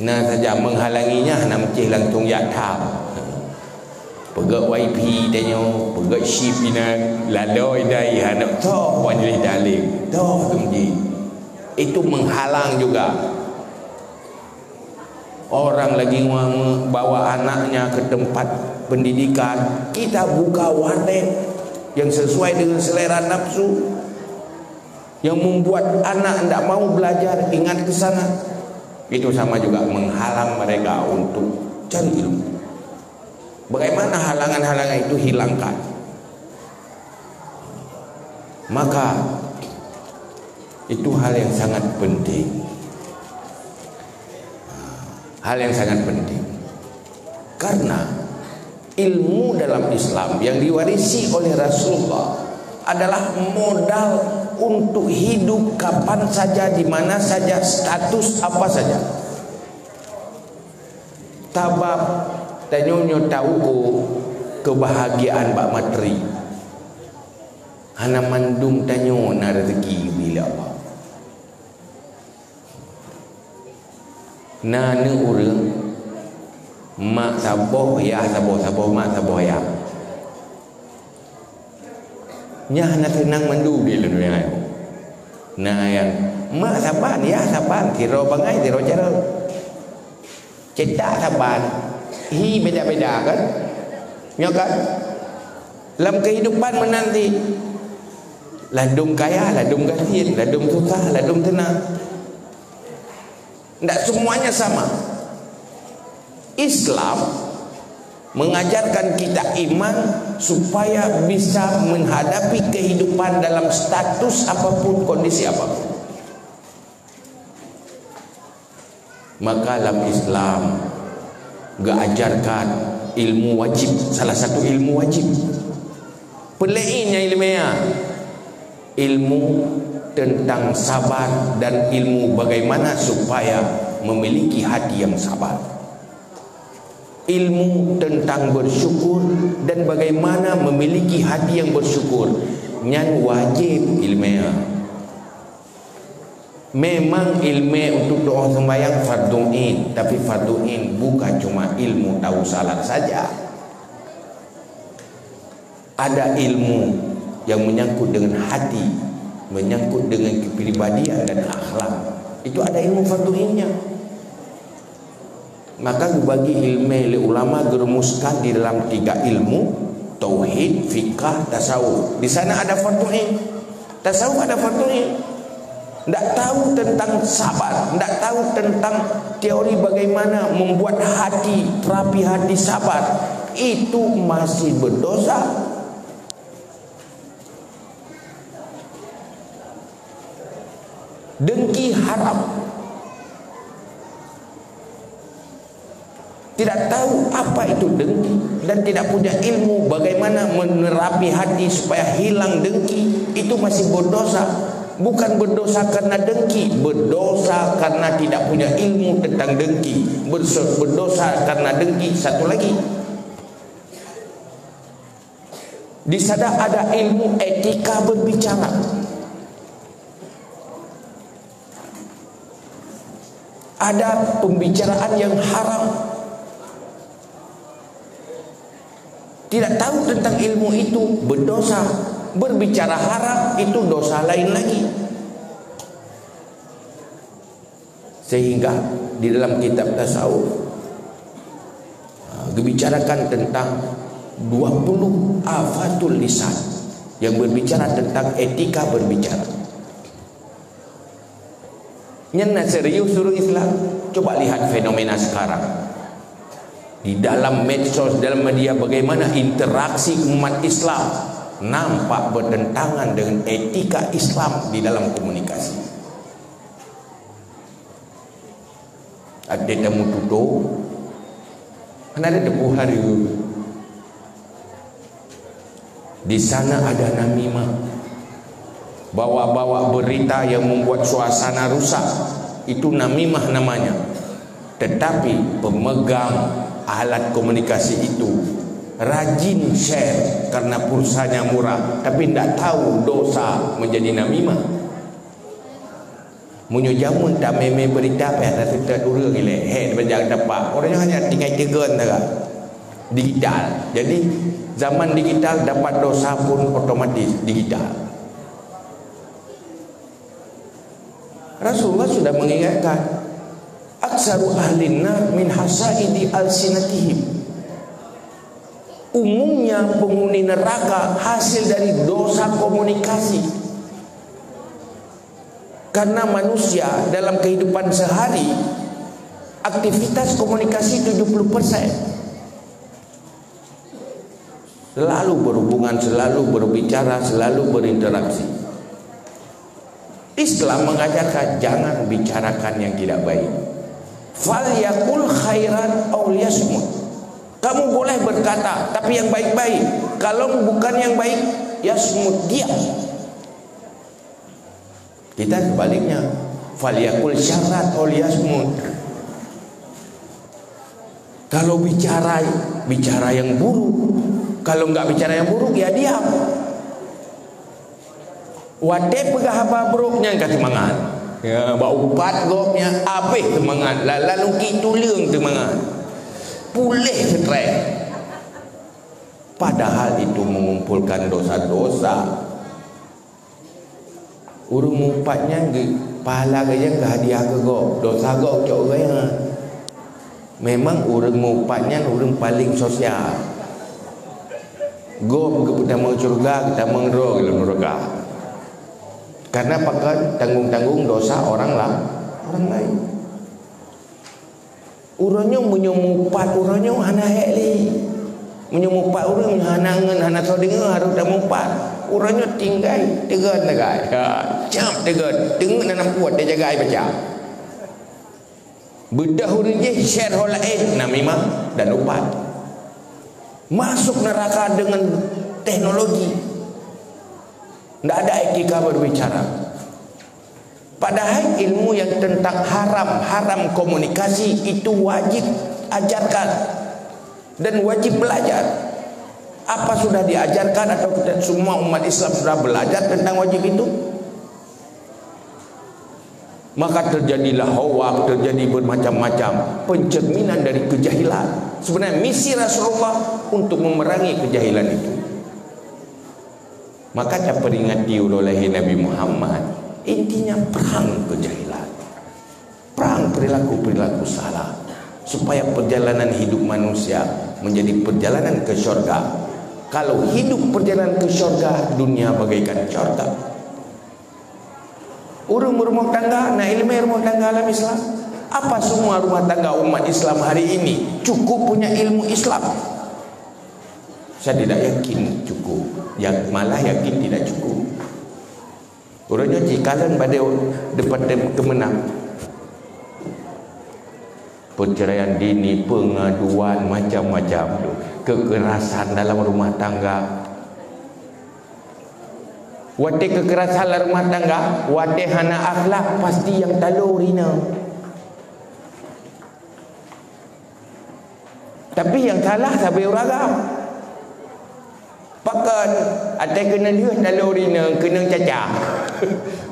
Nah saja menghalanginya, hana meucih langsung jak tham. Peugét wifi tanyoe, peugét chip inan, lalu idai hana toh majlis taklim, toh tu ji. Itu menghalang juga. Orang lagi mau bawa anaknya ke tempat pendidikan, kita buka warnet yang sesuai dengan selera nafsu, yang membuat anak tidak mau belajar, ingat ke sana. Itu sama juga menghalang mereka untuk cari ilmu. Bagaimana halangan-halangan itu hilangkan? Maka, itu hal yang sangat penting. Hal yang sangat penting. Karena ilmu dalam Islam yang diwarisi oleh Rasulullah adalah modal untuk hidup kapan saja, di mana saja, status apa saja. Sabab tanyoe nyoe tauko kebahagiaan bak materi. Hana mandum tanyoe na rezeki geubri lé Allah. Na aneuk ureueng, mak saboh, yah saboh, saboh mak, saboh yah. Nyan hana seunang mandum di dunia nyoe. Na nyang mak saban, yah saban, sidroe bangai, sidroe cara. Cetak saban, hi beda-beda kan? Nyo kan? Lam kehidupan meunan cit, ladôm kaya, ladôm gasien, ladôm susah, ladôm seunang. Ndak semuanya sama. Islam mengajarkan kita iman supaya bisa menghadapi kehidupan dalam status apapun, kondisi apapun. Maka lam Islam geuajarkan ilmu wajib, salah satu ilmu wajib. Peuleueh nyan ilmu nyan, ilmu tentang sabar dan ilmu bagaimana supaya memiliki hati yang sabar. Ilmu tentang bersyukur dan bagaimana memiliki hati yang bersyukur, nyan wajib ilmu nyan. Memang ilmu untuk doa sembahyang fardu ain, tapi fardu ain bukan cuma ilmu tahu salat saja. Ada ilmu yang menyangkut dengan hati, menyangkut dengan kepribadian dan akhlak. Itu ada ilmu fardu ainnya. Maka geubagi ilmu lé ulama geurumuskan di dalam tiga ilmu, tauhid, fikah, tasawuf. Di sana ada fardu ain. Tasawuf ada fardu ain. Ndak tahu tentang sabar, ndak tahu tentang teori bagaimana membuat hati, terapi hati sabar, itu masih berdosa. Dengki haram. Tidak tahu apa itu dengki dan tidak punya ilmu bagaimana menerapi hati supaya hilang dengki, itu masih berdosa. Bukan berdosa karena dengki, berdosa karena tidak punya ilmu tentang dengki. Berse-, berdosa karena dengki, satu lagi. Di sana ada ilmu etika berbicara. Ada pembicaraan yang haram. Tidak tahu tentang ilmu itu berdosa. Berbicara haram itu dosa lain lagi. Sehingga di dalam kitab tasawuf, ha, dibicarakan tentang dua puluh afatul lisan yang berbicara tentang etika berbicara. Nyan na serius ureuëng Islam. Coba lihat fenomena sekarang. Di dalam medsos, dalam media, bagaimana interaksi umat Islam nampak bertentangan dengan etika Islam di dalam komunikasi. Ada temu tutup, kan ada tepuh hari. Di sana ada namimah. Bawa-bawa berita yang membuat suasana rusak. Itu namimah namanya. Tetapi pemegang alat komunikasi itu rajin share karena pulsanya murah, tapi ndak tahu dosa menjadi namimah. Meunyoe jameun tamé-mé beurita payah taseutôt ureuëng ilée, hék bajang tapak. Ureuëng nyan hanya tinggai teugon saga. Digital. Jadi, zaman digital dapat dosa pun otomatis digital. Rasulullah sudah mengingatkan, "Aktsaru ahlin nar min hasaidi alsinatihim." Umumnya penghuni neraka hasil dari dosa komunikasi. Karena manusia dalam kehidupan sehari, aktivitas komunikasi tujuh puluh persen. Selalu berhubungan, selalu berbicara, selalu berinteraksi. Islam mengajarkan jangan bicarakan yang tidak baik. "Falyakul khairan aw liyasmut." Kamu boleh berkata, tapi yang baik-baik. Kalau bukan yang baik, yasmut, diam. Kita sebaliknya, "Falyakul syarran aw liyasmut." Kalau bicara, bicara yang buruk. Kalau enggak bicara yang buruk, ya diam. Watée peugah haba brok nyan ka seumangat. Ya, bak upat gob nyan habéh seumangat, lalu ki tuleueng seumangat. Puléh stres. Padahal itu mengumpulkan dosa-dosa. Ureuëng mupat nyan geu-, pahala geuh nyan geuhadiah keu gob, dosa gob cok geuh nyan. Memang ureuëng mupat nyan ureuëng paling sosial. Gob geupeutamong syeuruga, geutamong droe lam neraka. Karena pakon tanggung-tanggung dosa orang la-, orang lain. Uroe nyoe meunyoe mupat uroe nyoe hana hék lé. Meunyoe mupat ureuëng hana ngon hana soe deungoe harôh tamupat. Uroe nyoe tinggai teugon tagai. Ha, cap teugon, teungeut nan puet tajagai baca. Beudôh ureuëng jih share ho laén namimah dan upat. Masuk neraka dengan teknologi. Ndak ada etika berbicara. Padahai ilmu yang tentang haram, haram komunikasi itu wajib ajarkan dan wajib belajar. Apa sudah diajarkan atau kita semua umat Islam sudah belajar tentang wajib itu? Maka terjadilah hoak, terjadi bermacam-macam pencerminan dari kejahilan. Sebenarnya misi Rasulullah untuk memerangi kejahilan itu. Maka taperingati uroe lahé Nabi Muhammad, intinya perang kejahilan. Perang perilaku-perilaku salah. Supaya perjalanan hidup manusia menjadi perjalanan ke syurga. Kalau hidup perjalanan ke syurga, dunia bagaikan syurga. Ureuëng berumah tangga, na ileumé rumah tangga dalam Islam. Apa semua rumah tangga umat Islam hari ini cukup punya ilmu Islam? Saya tidak yakin cukup. Yang malah yakin tidak cukup. Uroe nyoe jikalon badée depan tem kemenang. Perceraian dini, pengaduan macam-macam tu. Kekerasan dalam rumah tangga. Watée kekerasan lam rumah tangga, watée hana akhlak, pasti nyang talo ureuëng inong. Tapi nyang salah sabe ureuëng agam. Pak Kon, até keuneuk lheueh talo ureueng inong, keuneuk cacah.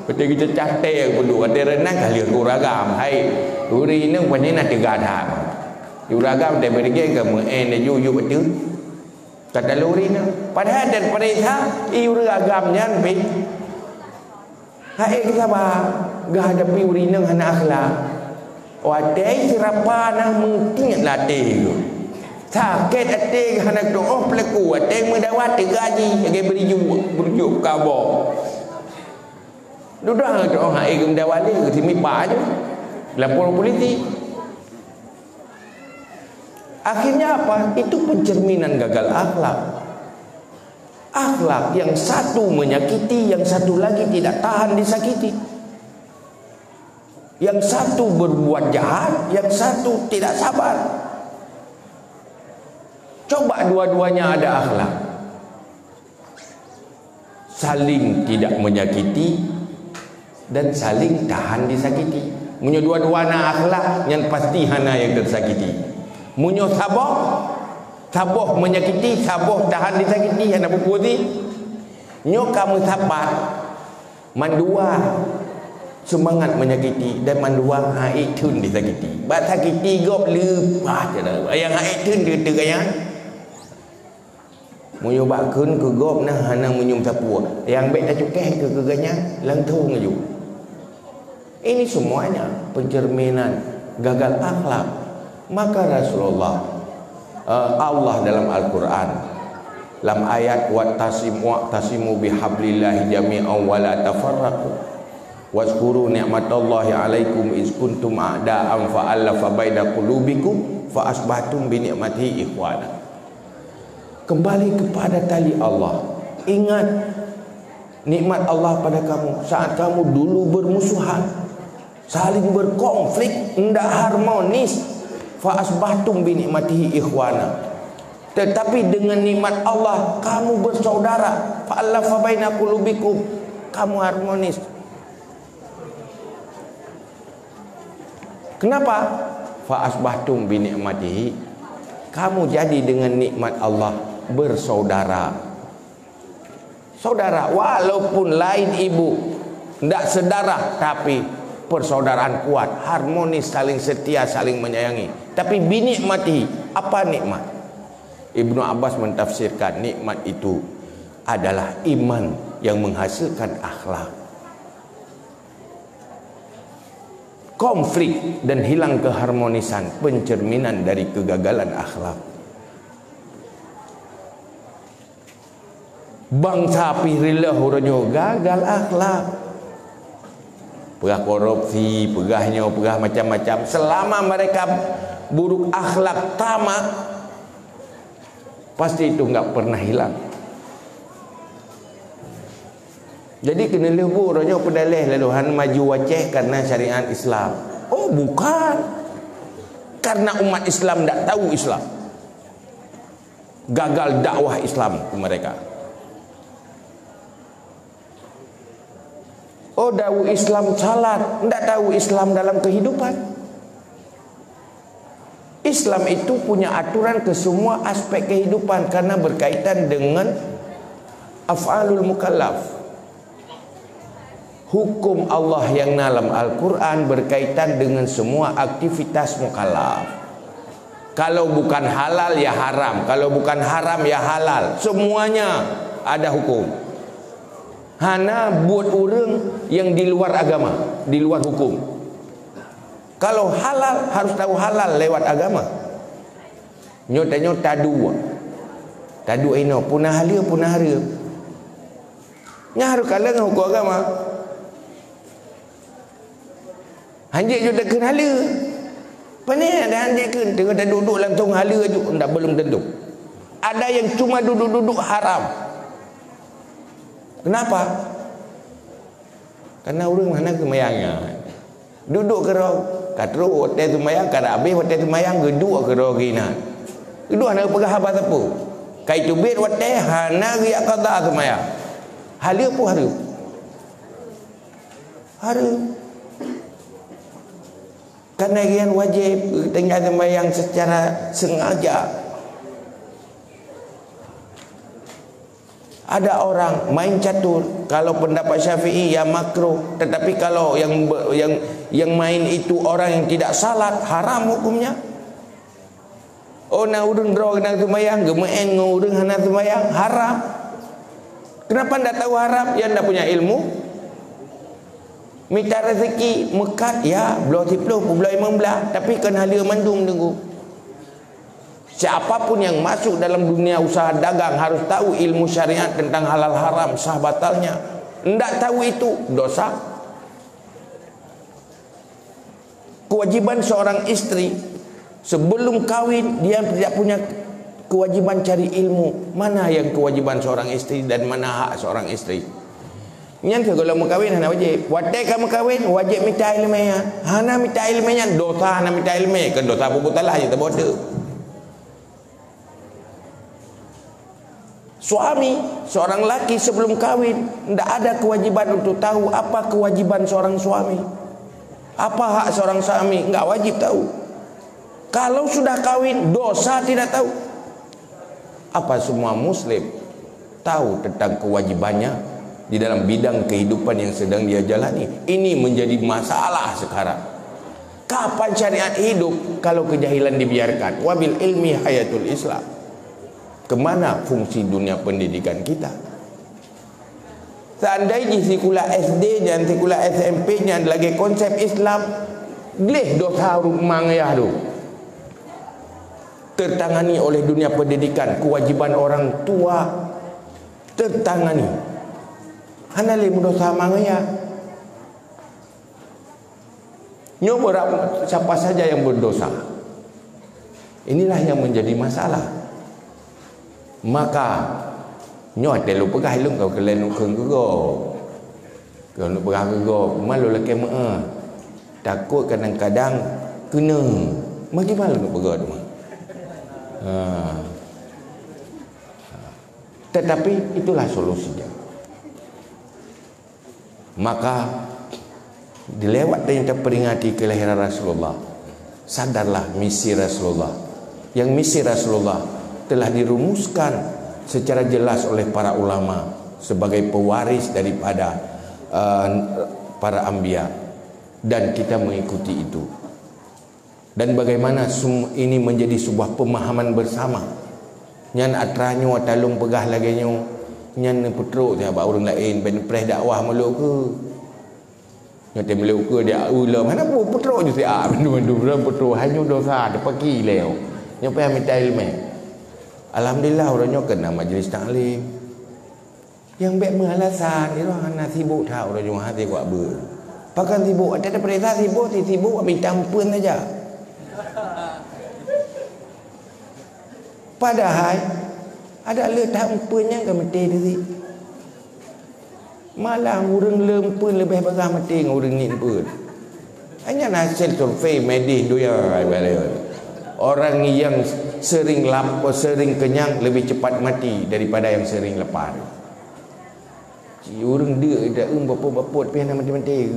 Até geucacah tée peuduek, até reunang ka lheueh ureueng agam. Hai, ureueng inong pané na teuga that. Ureueng agam até beureugen ka meu-, eh, na yub-yub ateueh. Ka talo ureueng inong. Padahai dan paréksa, i ureueng agam nyan pih. Hai, saba, geuhadapi ureueng inong hana akhlak. Watée seurapa na meutiek lam até geuh. Sakét até geuh hana tuoh peulaku, watée meudawa teuga jih lagée beurijok, beurijok kaboh. Dudoe tuoh hai geumeudawa lé geuh simipa ju. Lapor polisi. Akhirnya apa? Itu pencerminan gagal akhlak. Akhlak yang satu menyakiti, yang satu lagi tidak tahan disakiti. Yang satu berbuat jahat, yang satu tidak sabar. Coba dua-duanya ada akhlak. Saling tidak menyakiti dan saling tahan disakiti. Meunyoe dua-dua na akhlak, nyan pasti hana nyang teusakiti. Meunyoe saboh, saboh menyakiti, saboh tahan disakiti, hana peue-peue. Nyoe ka meusapat, mandua seumangat menyakiti dan mandua hana ék theun disakiti. Bak sakiti gob leupah, nyang hana ék theun teuka nyan. Meunyoe bak kheun keu gob na hana meunyum sapeue, nyang bék tacukéh keu keuganyan langsong laju. Ini semuanya pencerminan gagal akhlak. Maka Rasulullah, eh, Allah dalam Al-Quran, lam ayat, "Wattasimu, wa'tasimu bihablillahi jami'an wa la tafarraqu. Wazkuru ni'matallahi 'alaikum iz kuntum a'da'an fa allafa baina qulubikum fa asbahtum bi ni'matihi ikhwana." Kembali kepada tali Allah. Ingat nikmat Allah pada kamu saat kamu dulu bermusuhan, saling berkonflik, tidak harmonis. Fa asbahtum bi ni'matihi ikhwana. Tetapi dengan nikmat Allah, kamu bersaudara. Fa allafa baina qulubikum. Kamu harmonis. Kenapa? Fa asbahtum bi ni'matihi. Kamu jadi dengan nikmat Allah bersaudara. Saudara, walaupun lain ibu, ndak sedarah, tapi persaudaraan kuat, harmonis, saling setia, saling menyayangi. Tapi bi ni'matihi, apa nikmat? Ibnu Abbas mentafsirkan nikmat itu adalah iman yang menghasilkan akhlak. Konflik dan hilang keharmonisan pencerminan dari kegagalan akhlak. Bansa pih reuloh uroe nyoe gagal akhlak. Peugah korupsi, peugah nyoe, peugah macam-macam. Selama mereka buruk akhlak, tamak, pasti itu enggak pernah hilang. Jadi keuneulheueh bu uroe nyoe peudaleh lalu hana maju Aceh karena syariat Islam. Oh, bukan. Karena umat Islam ndak tahu Islam. Gagal dakwah Islam ke mereka. Oh, tahu Islam salat, ndak tahu Islam dalam kehidupan. Islam itu punya aturan ke semua aspek kehidupan karena berkaitan dengan af'alul mukallaf. Hukum Allah yang dalam Al-Quran berkaitan dengan semua aktivitas mukallaf. Kalau bukan halal, ya haram. Kalau bukan haram, ya halal. Semuanya ada hukum. Hana buet ureuëng yang di luar agama, di luar hukum. Kalau halal, harus tahu halal lewat agama. Nyoe tanyoe taduek. Taduek inoe, puna haleue, puna hareuem. Nyan harus kalon ngon hukum agama. Hanjeuet ju takheun haleue. Pane ada hanjeuet kheun, teungoh taduek-duek langsung haleue ju, ndak, belum tentu. Ada yang cuma duduk-duduk haram. Kenapa? Karena ureuëng hana seumayang nyan. Duduek keudroe, ka trok watée seumayang, ka habéh watée seumayang, geuduek keudroe geuinan. Geuduek hana geupeugah haba sapeue. Ka iteubiet watée hana geujak qadha seumayang. Haleue peue hareuem? Hareuem. Karena nyan wajéb geutinggai seumayang secara sengaja. Ada orang main catur, kalau pendapat Syafi'i ya makruh, tetapi kalau yang be-, yang yang main itu orang yang tidak salat, haram hukumnya. Oh, na ureuëng droe na seumayang, geumeu'en ngon ureuëng hana seumayang, haram. Kenapa ndak tahu haram? Ya ndak punya ilmu. Mita rezeki, meukat, ya, bloe siploh, bloe limong blaih, tapi kon haleue mandum teungku. Siapapun yang masuk dalam dunia usaha dagang harus tahu ilmu syariat tentang halal haram, sah batalnya. Ndak tahu itu, dosa. Kewajiban seorang istri sebelum kawin, dia tidak punya kewajiban cari ilmu. Mana yang kewajiban seorang istri dan mana hak seorang istri? Nyan keuh gohlom meukawen hana wajéb. Watée ka meukawen, wajéb mita iéleumé nyan. Hana mita iéleumé nyan, dosa hana mita iéleumé, kon dosa peubuet salah je teuboh teuk. Suami, seorang laki sebelum kawin, ndak ada kewajiban untuk tahu apa kewajiban seorang suami. Apa hak seorang suami, nggak wajib tahu. Kalau sudah kawin, dosa tidak tahu. Apa semua muslim tahu tentang kewajibannya di dalam bidang kehidupan yang sedang dia jalani? Ini menjadi masalah sekarang. Kapan syariat hidup kalau kejahilan dibiarkan? Wabil ilmi hayatul Islam. Kemana fungsi dunia pendidikan kita? Seandai jih sikula S D nyan, sikula S M P nyan lagée konsep Islam, gleh dosa ureuëng ma ngon ayah tu. Tertangani oleh dunia pendidikan, kewajiban orang tua tertangani. Hana lé meudosa ma ngon ayah. Nyoe beurab siapa saja yang berdosa. Inilah yang menjadi masalah. Maka, nyoe watée lôn peugah lôn ka keulen lôn kheun keu gob. Keu lôn peugah keu gob, ma lôn lakée meu'ah. Takot kadang-kadang keuneuk. Bagaimana lôn peugah tu mah? Ha. Tetapi itulah solusinya. Maka, dilewat dan kita peringati kelahiran Rasulullah, sadarlah misi Rasulullah. Yang misi Rasulullah telah dirumuskan secara jelas oleh para ulama sebagai pewaris daripada, eh, para anbiya, dan kita mengikuti itu. Dan bagaimana sem-, ini menjadi sebuah pemahaman bersama. Nyan atra nyoe ata lôn peugah lagée nyoe, nyan neupeutrok siat bak ureuëng laén, bék neupreh dakwah meulok keu. Nyoe teumeulok keu dia ulôn, hana peue peutrok ju siat, mandum-mandum ureuëng peutrok, hanya dosa, teupaki lé. Nyoe payah mita iéleumé. Alhamdulillah, uroe nyoe keunan majlis taklim. Nyang bék meualasan, irong hana sibok that uroe Jumaat hase kuat beuet. Pakon sibok? Ata tapeuriksa sibok, si sibok mita ampeuen saja. Padahai, adak le that ampeuen nyang ka meuté diri. Malah ureuëng le ampeuen leubeh bagah meuté ngon ureuëng niet ampeuen. Hanya hasil survei medis dunia ibarat. Orang yang sering lap-, sering kenyang lebih cepat mati daripada yang sering lapar. Ci ureuëng deuk dak eum bapot-bapot pih hana mati-mati.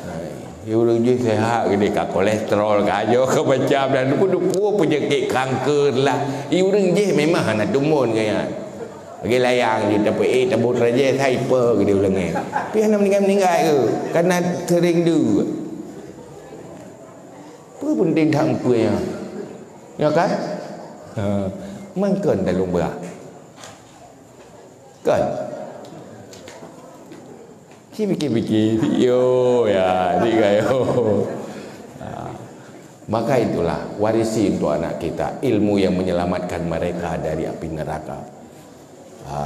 Hai, ureuëng jih sehat gede ka kolesterol ka ajo ka macam dan dupu-dupu penyakit kanker lah. I ureuëng jih memang hana tumun gaya. Bagi layang je tapi eh tabot raja sai pe gede ulang eh. Pih hana meninggai-meninggai ke? Karena sering deuk. Apa penting tak empunya? Ya kan? Ha, mangkon dalam berak. Kan? Si pikir-pikir, yo ya, tiga yo. Ha. Maka itulah, warisi untuk anak kita ilmu yang menyelamatkan mereka dari api neraka. Ha,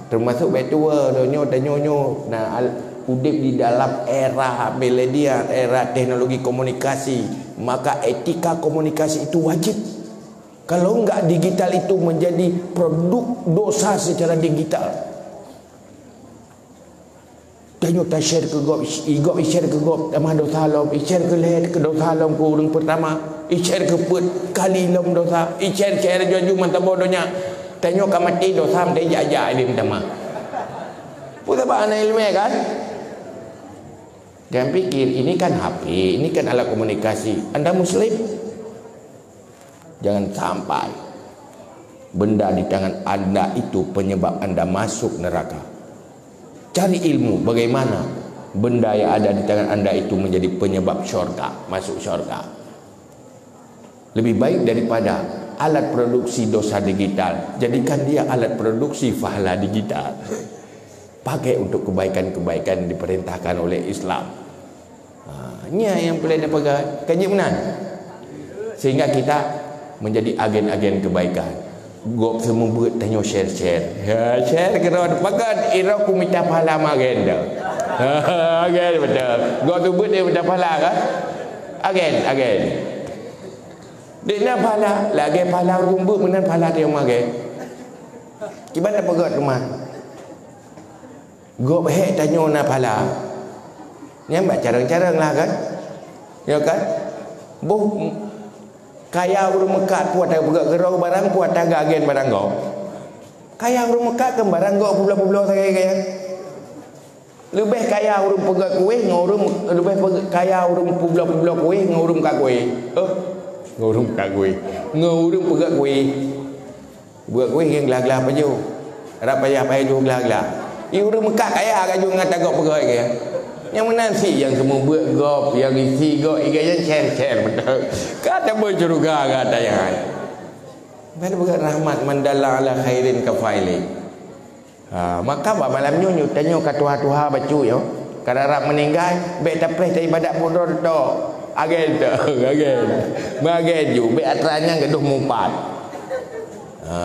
termasuk betua donya tanyoe nyoe na al-, udip di dalam era milenial, era teknologi komunikasi, maka etika komunikasi itu wajib. Kalau enggak, digital itu menjadi produk dosa secara digital. Tanyoe ta-share keu gob, i gob i-share keu gob, tamah dosa lom, i-share keu lhèe keu dosa lom keu ureuëng pertama, i-share keu peuet kali lom dosa, i-share-share laju-laju mantong boh donya. Tanyoe ka maté dosa mantong jak-jak ilée tamah. Peue sabab hana iéleumé kan? Jangan pikir ini kan H P, ini kan alat komunikasi. Anda muslim? Jangan sampai. Benda di tangan anda itu penyebab anda masuk neraka. Cari ilmu bagaimana benda yang ada di tangan anda itu menjadi penyebab syurga, masuk syurga. Lebih baik daripada alat produksi dosa digital, jadikan dia alat produksi pahala digital. Pakai untuk kebaikan-kebaikan yang diperintahkan oleh Islam. Ha, nyan nyang peureulée tapeugah, ka jeuet meunan. Sehingga kita menjadi agen-agen kebaikan. Gob seumeubeuet tanyoe share-share. Ha, share keudroe, pakon, iroe kumita pahala magen dah. Ha, agen beutôi. Gob seumeubeuet dia mita pahala kan? Agen, agen. Dek na pahala, lagée pahala ureuëng beuet meunan pahala dia magen. Kiban tapeugah teuma. Gob hék tanyoe na pahala. Nyan bak carông-carông lah kan? Ya kan? Boh kaya ureuëng meukat peue ata peugah keudroe barang, peue ata geuagen barang gob. Kaya ureuëng meukat kan barang gob peubloe-peubloe sagai-sagai. Leubeh kaya ureuëng peugah kueh ngon ureuëng, leubeh pe-, kaya ureuëng peubloe-peubloe kueh ngon ureuëng meukat kueh. Oh, ngon ureuëng meukat kueh. Ngon ureuëng peugah kueh. Buet kueh ngon glah-glah pajoh. Rab payah-payah jôh glah-glah. I ureuëng meukat kaya ka jôh ngon tagok peugöt kaya. Nyang meunan cit nyang seumeubeuet gob, nyang isi gob, i gaya nyan cen-cen mantong. Ka tabeuet syeuruga gata nyan. Ban peugöt rahmat man dalla ala khairin ka fa'ili. Ha, maka bak malam nyoe, nyoe tanyoe ka tuha-tuha bacut nyoe. Ka rab-rab meuninggai, bék tapreh taibadat peuet droe tok. Agen tok, agen. Meuagen ju, bék atra nyan gadoh mupat. Ha,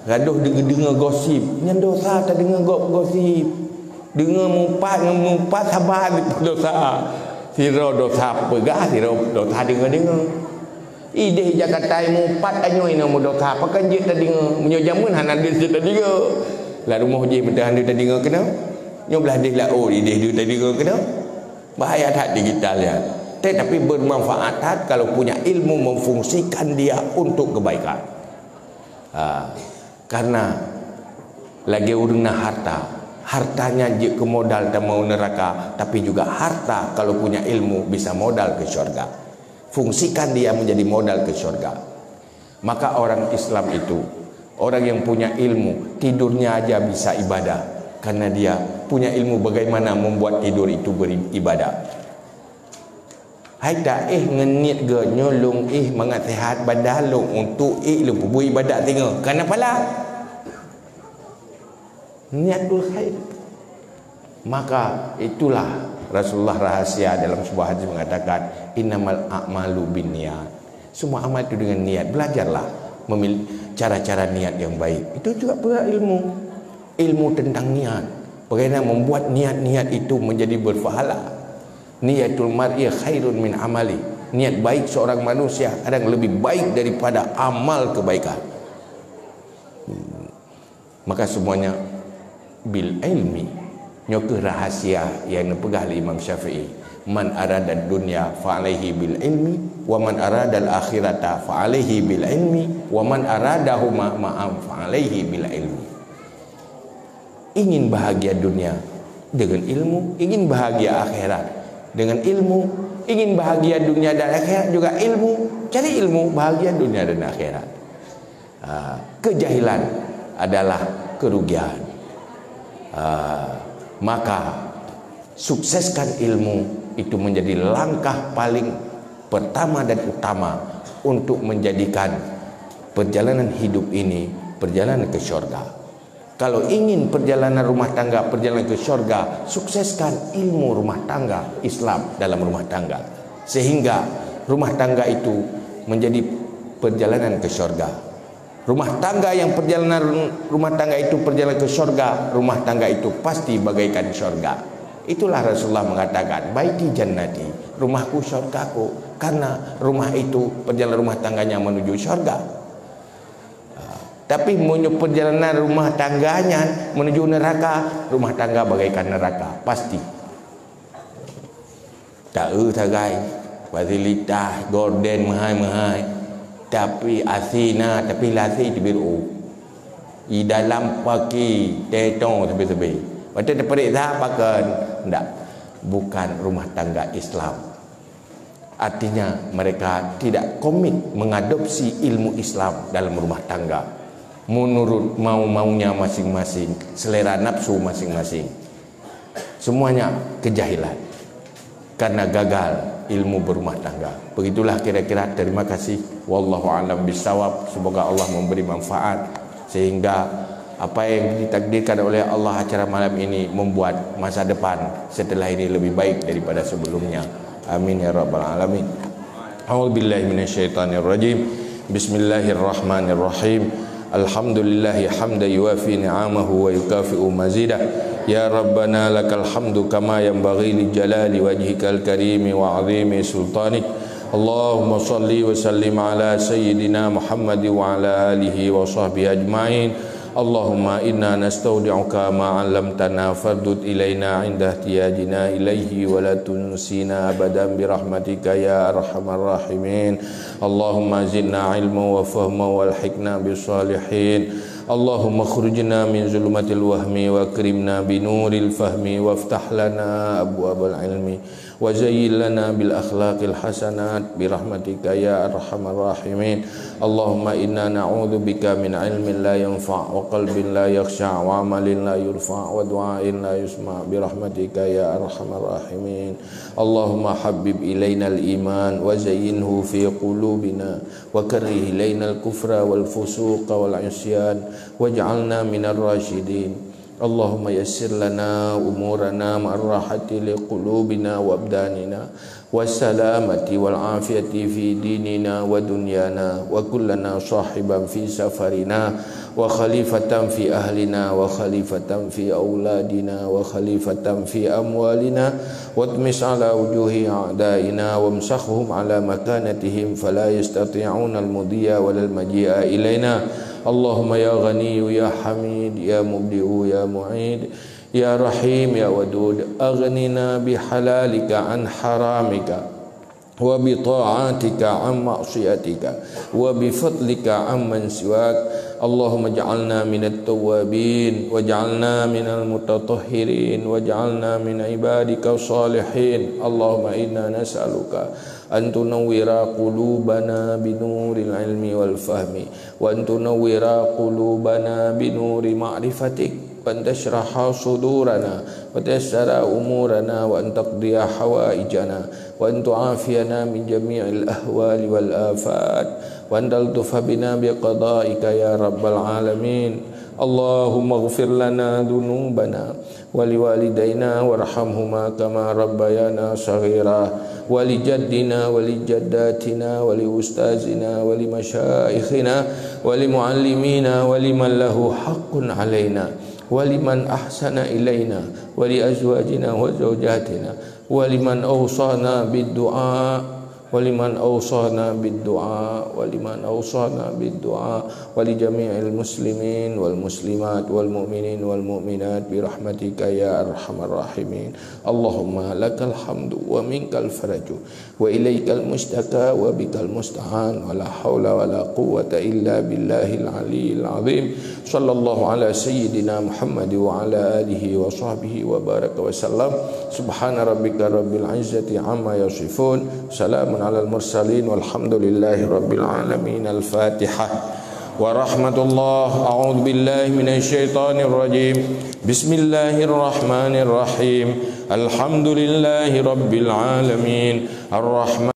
gadoh deungoe-deungoe gosip. Nyan dosa tadeungoe go-, gosip. Deungoe mupat ngon mupat saban dosa. Sidroe dosa peugah, sidroe dosa deungoe-deungoe. Ideh Jakarta mupat tanyoe inoe meudosa, pakon jeuet tadeungoe. Meunyoe jameun hana deuh jeuet tadeungoe. Lam rumoh jih meuteun hana deuh tadeungoe keunoe. Nyoe blah deh laôt ideh deuh tadeungoe keunoe. Bahaya that digital nyan. Tetapi bermanfaat that kalau punya ilmu memfungsikan dia untuk kebaikan. Ha, karena lagée ureuëng na harta, harta nyan jeuet keu modal tamong neuraka, tapi juga harta kalau punya ilmu bisa modal ke syurga. Fungsikan dia menjadi modal ke syurga. Maka orang Islam itu, orang yang punya ilmu, tidurnya aja bisa ibadah, karena dia punya ilmu bagaimana membuat tidur itu beribadah. Hai taéh ngon niet geuh nyoe lôn éh mangat seuhat badan lôn untuk ék lôn peubuet ibadat singoh. Kana pala. Niatul khair. Maka itulah Rasulullah rahasia dalam sebuah hadis mengatakan, "Innamal a'malu binniyat." Semua amal itu dengan niat. Belajarlah memil-, cara-cara niat yang baik. Itu juga perkara ilmu. Ilmu tentang niat. Bagaimana membuat niat-niat itu menjadi berpahala. Niyatul mar'i khairun min amali. Niat baik seorang manusia kadang lebih baik daripada amal kebaikan. Maka semuanya bil ilmi. Nyoe keuh rahasia yang neupeugah lé Imam Syafi'i, "Man arada dunya fa alaihi bil ilmi, wa man aradal akhirata fa alaihi bil ilmi, wa man aradahuma ma'an fa alaihi bil ilmi." Ingin bahagia dunia dengan ilmu, ingin bahagia akhirat dengan ilmu, ingin bahagia dunia dan akhirat juga ilmu. Cari ilmu, bahagia dunia dan akhirat. Ha, kejahilan adalah kerugian. Ha, maka sukseskan ilmu itu menjadi langkah paling pertama dan utama untuk menjadikan perjalanan hidup ini perjalanan ke syurga. Kalau ingin perjalanan rumah tangga perjalanan ke syurga, sukseskan ilmu rumah tangga Islam dalam rumah tangga. Sehingga rumah tangga itu menjadi perjalanan ke syurga. Rumah tangga yang perjalanan rumah tangga itu perjalanan ke syurga, rumah tangga itu pasti bagaikan syurga. Itulah Rasulullah mengatakan, "Baiti jannati, rumahku syurgaku," karena rumah itu perjalanan rumah tangganya menuju syurga. Tapi meunyoe perjalanan rumah tangganya menuju neraka, rumah tangga bagaikan neraka, pasti. Taeu sagai, fasilitas, gorden meuhai-meuhai, tapi asina, tapi lasi teubiru. I dalam paki, tetong sabe-sabe. Watée teupeuriksa pakon, ndak, bukan rumah tangga Islam. Artinya, mereka tidak komit mengadopsi ilmu Islam dalam rumah tangga. menurut mau-maunya masing-masing, selera nafsu masing-masing. Semuanya kejahilan. Karena gagal ilmu berumah tangga. Begitulah kira-kira. Terima kasih. Wallahu a'lam bishawab. Semoga Allah memberi manfaat sehingga apa yang ditakdirkan oleh Allah acara malam ini membuat masa depan setelah ini lebih baik daripada sebelumnya. Amin ya rabbal alamin. A'udzubillahi minasyaitonirrajim. Bismillahirrahmanirrahim. Alhamdulillahi hamdan yuwafi ni'amahu wa yukafi'u mazidah. Ya Rabbana lakal hamdu kama yanbaghi li jalali wajhikal karimi wa azimi sultanik. Allahumma salli wa sallim ala sayyidina Muhammad wa ala alihi wa sahbihi ajma'in. Allahumma inna nastaudi'uka ma 'allamtana fardud ilaina 'inda ihtiyajina ilaihi wa la tunsina abadan bi rahmatika ya arhamar rahimin. Allahumma zidna ilma wa fahma wa alhiqna bis salihin. Allahumma khrijna min zulumatil wahmi wa akrimna bi nuril fahmi waftah lana abwabal ilmi wa zayyin lana bil akhlaqil hasanat bi rahmatika ya arhamar rahimin. Allahumma inna na'udzubika min ilmin la yanfa' wa qalbin la yakhsha' wa amalin la yurfa' wa du'ain la yusma' bi rahmatika ya arhamar rahimin. Allahumma habbib ilainal iman wa zayyinhu fi qulubina wa karrih ilainal kufra wal fusuqa wal 'isyan waj'alna minar rasyidin. Allahumma yassir lana umurana ma'ar rahati li qulubina wa abdanina, wassalamati wal afiyati fi dinina wa dunyana, wa kun lana sahiban fi safarina, wa khalifatan fi ahlina, wa khalifatan fi auladina, wa khalifatan fi amwalina, wa tmis ala wujuhi a'daina, wamsakhhum ala makanatihim, fala yastati'una al-mudhiya wal maji'a ilaina. Allahumma ya Ghaniyyu ya Hamid, ya Mubdi'u ya Mu'id, ya Rahim ya Wadud, aghnina bi halalika an haramika, wa bi ta'atika an ma'siyatika, wa bi fadlika amman siwak. Allahumma ja'alna minat tawwabin, wa ja'alna minal mutatahhirin, wa ja'alna min ibadika salihin. Allahumma inna nas'aluka an tunawwira qulubana bi nuril ilmi wal fahmi, wa an tunawwira qulubana bi nuri ma'rifatik, wa an tashraha sudurana, wa tayassara umurana, wa an taqdiya hawaijana, wa an tu'afiyana min jami'il ahwali wal afat, wa an taltufa bina bi qadaika ya rabbal alamin. Allahumma ighfir lana dzunubana wa liwalidaina warhamhuma kama rabbayana shaghira, wa li jaddina wa li jaddatina wa li ustazina wa li masyaikhina wa li muallimina wa liman lahu haqqun alaina wa liman ahsana ilaina wa li azwajina wa zaujatina wa liman awsana bid du'a wa liman awsana bid du'a wa liman awsana bid du'a wa li jami'il muslimin wal muslimat wal mu'minin wal mu'minat bi rahmatika ya arhamar rahimin. Allahumma lakal hamdu wa minkal faraju wa ilaikal mustaka wa bikal musta'an wa la haula wa la quwwata illa billahil aliyyil azim. Sallallahu ala sayyidina Muhammad wa ala alihi wa sahbihi wa baraka wa sallam. Subhana rabbika rabbil izzati amma yasifun. Salamun alal mursalin walhamdulillahi rabbil alamin. Al-Fatihah. Wa rahmatullah. A'udzu billahi minasy syaithanir rajim. Bismillahirrahmanirrahim. Alhamdulillahi rabbil alamin. Arrahman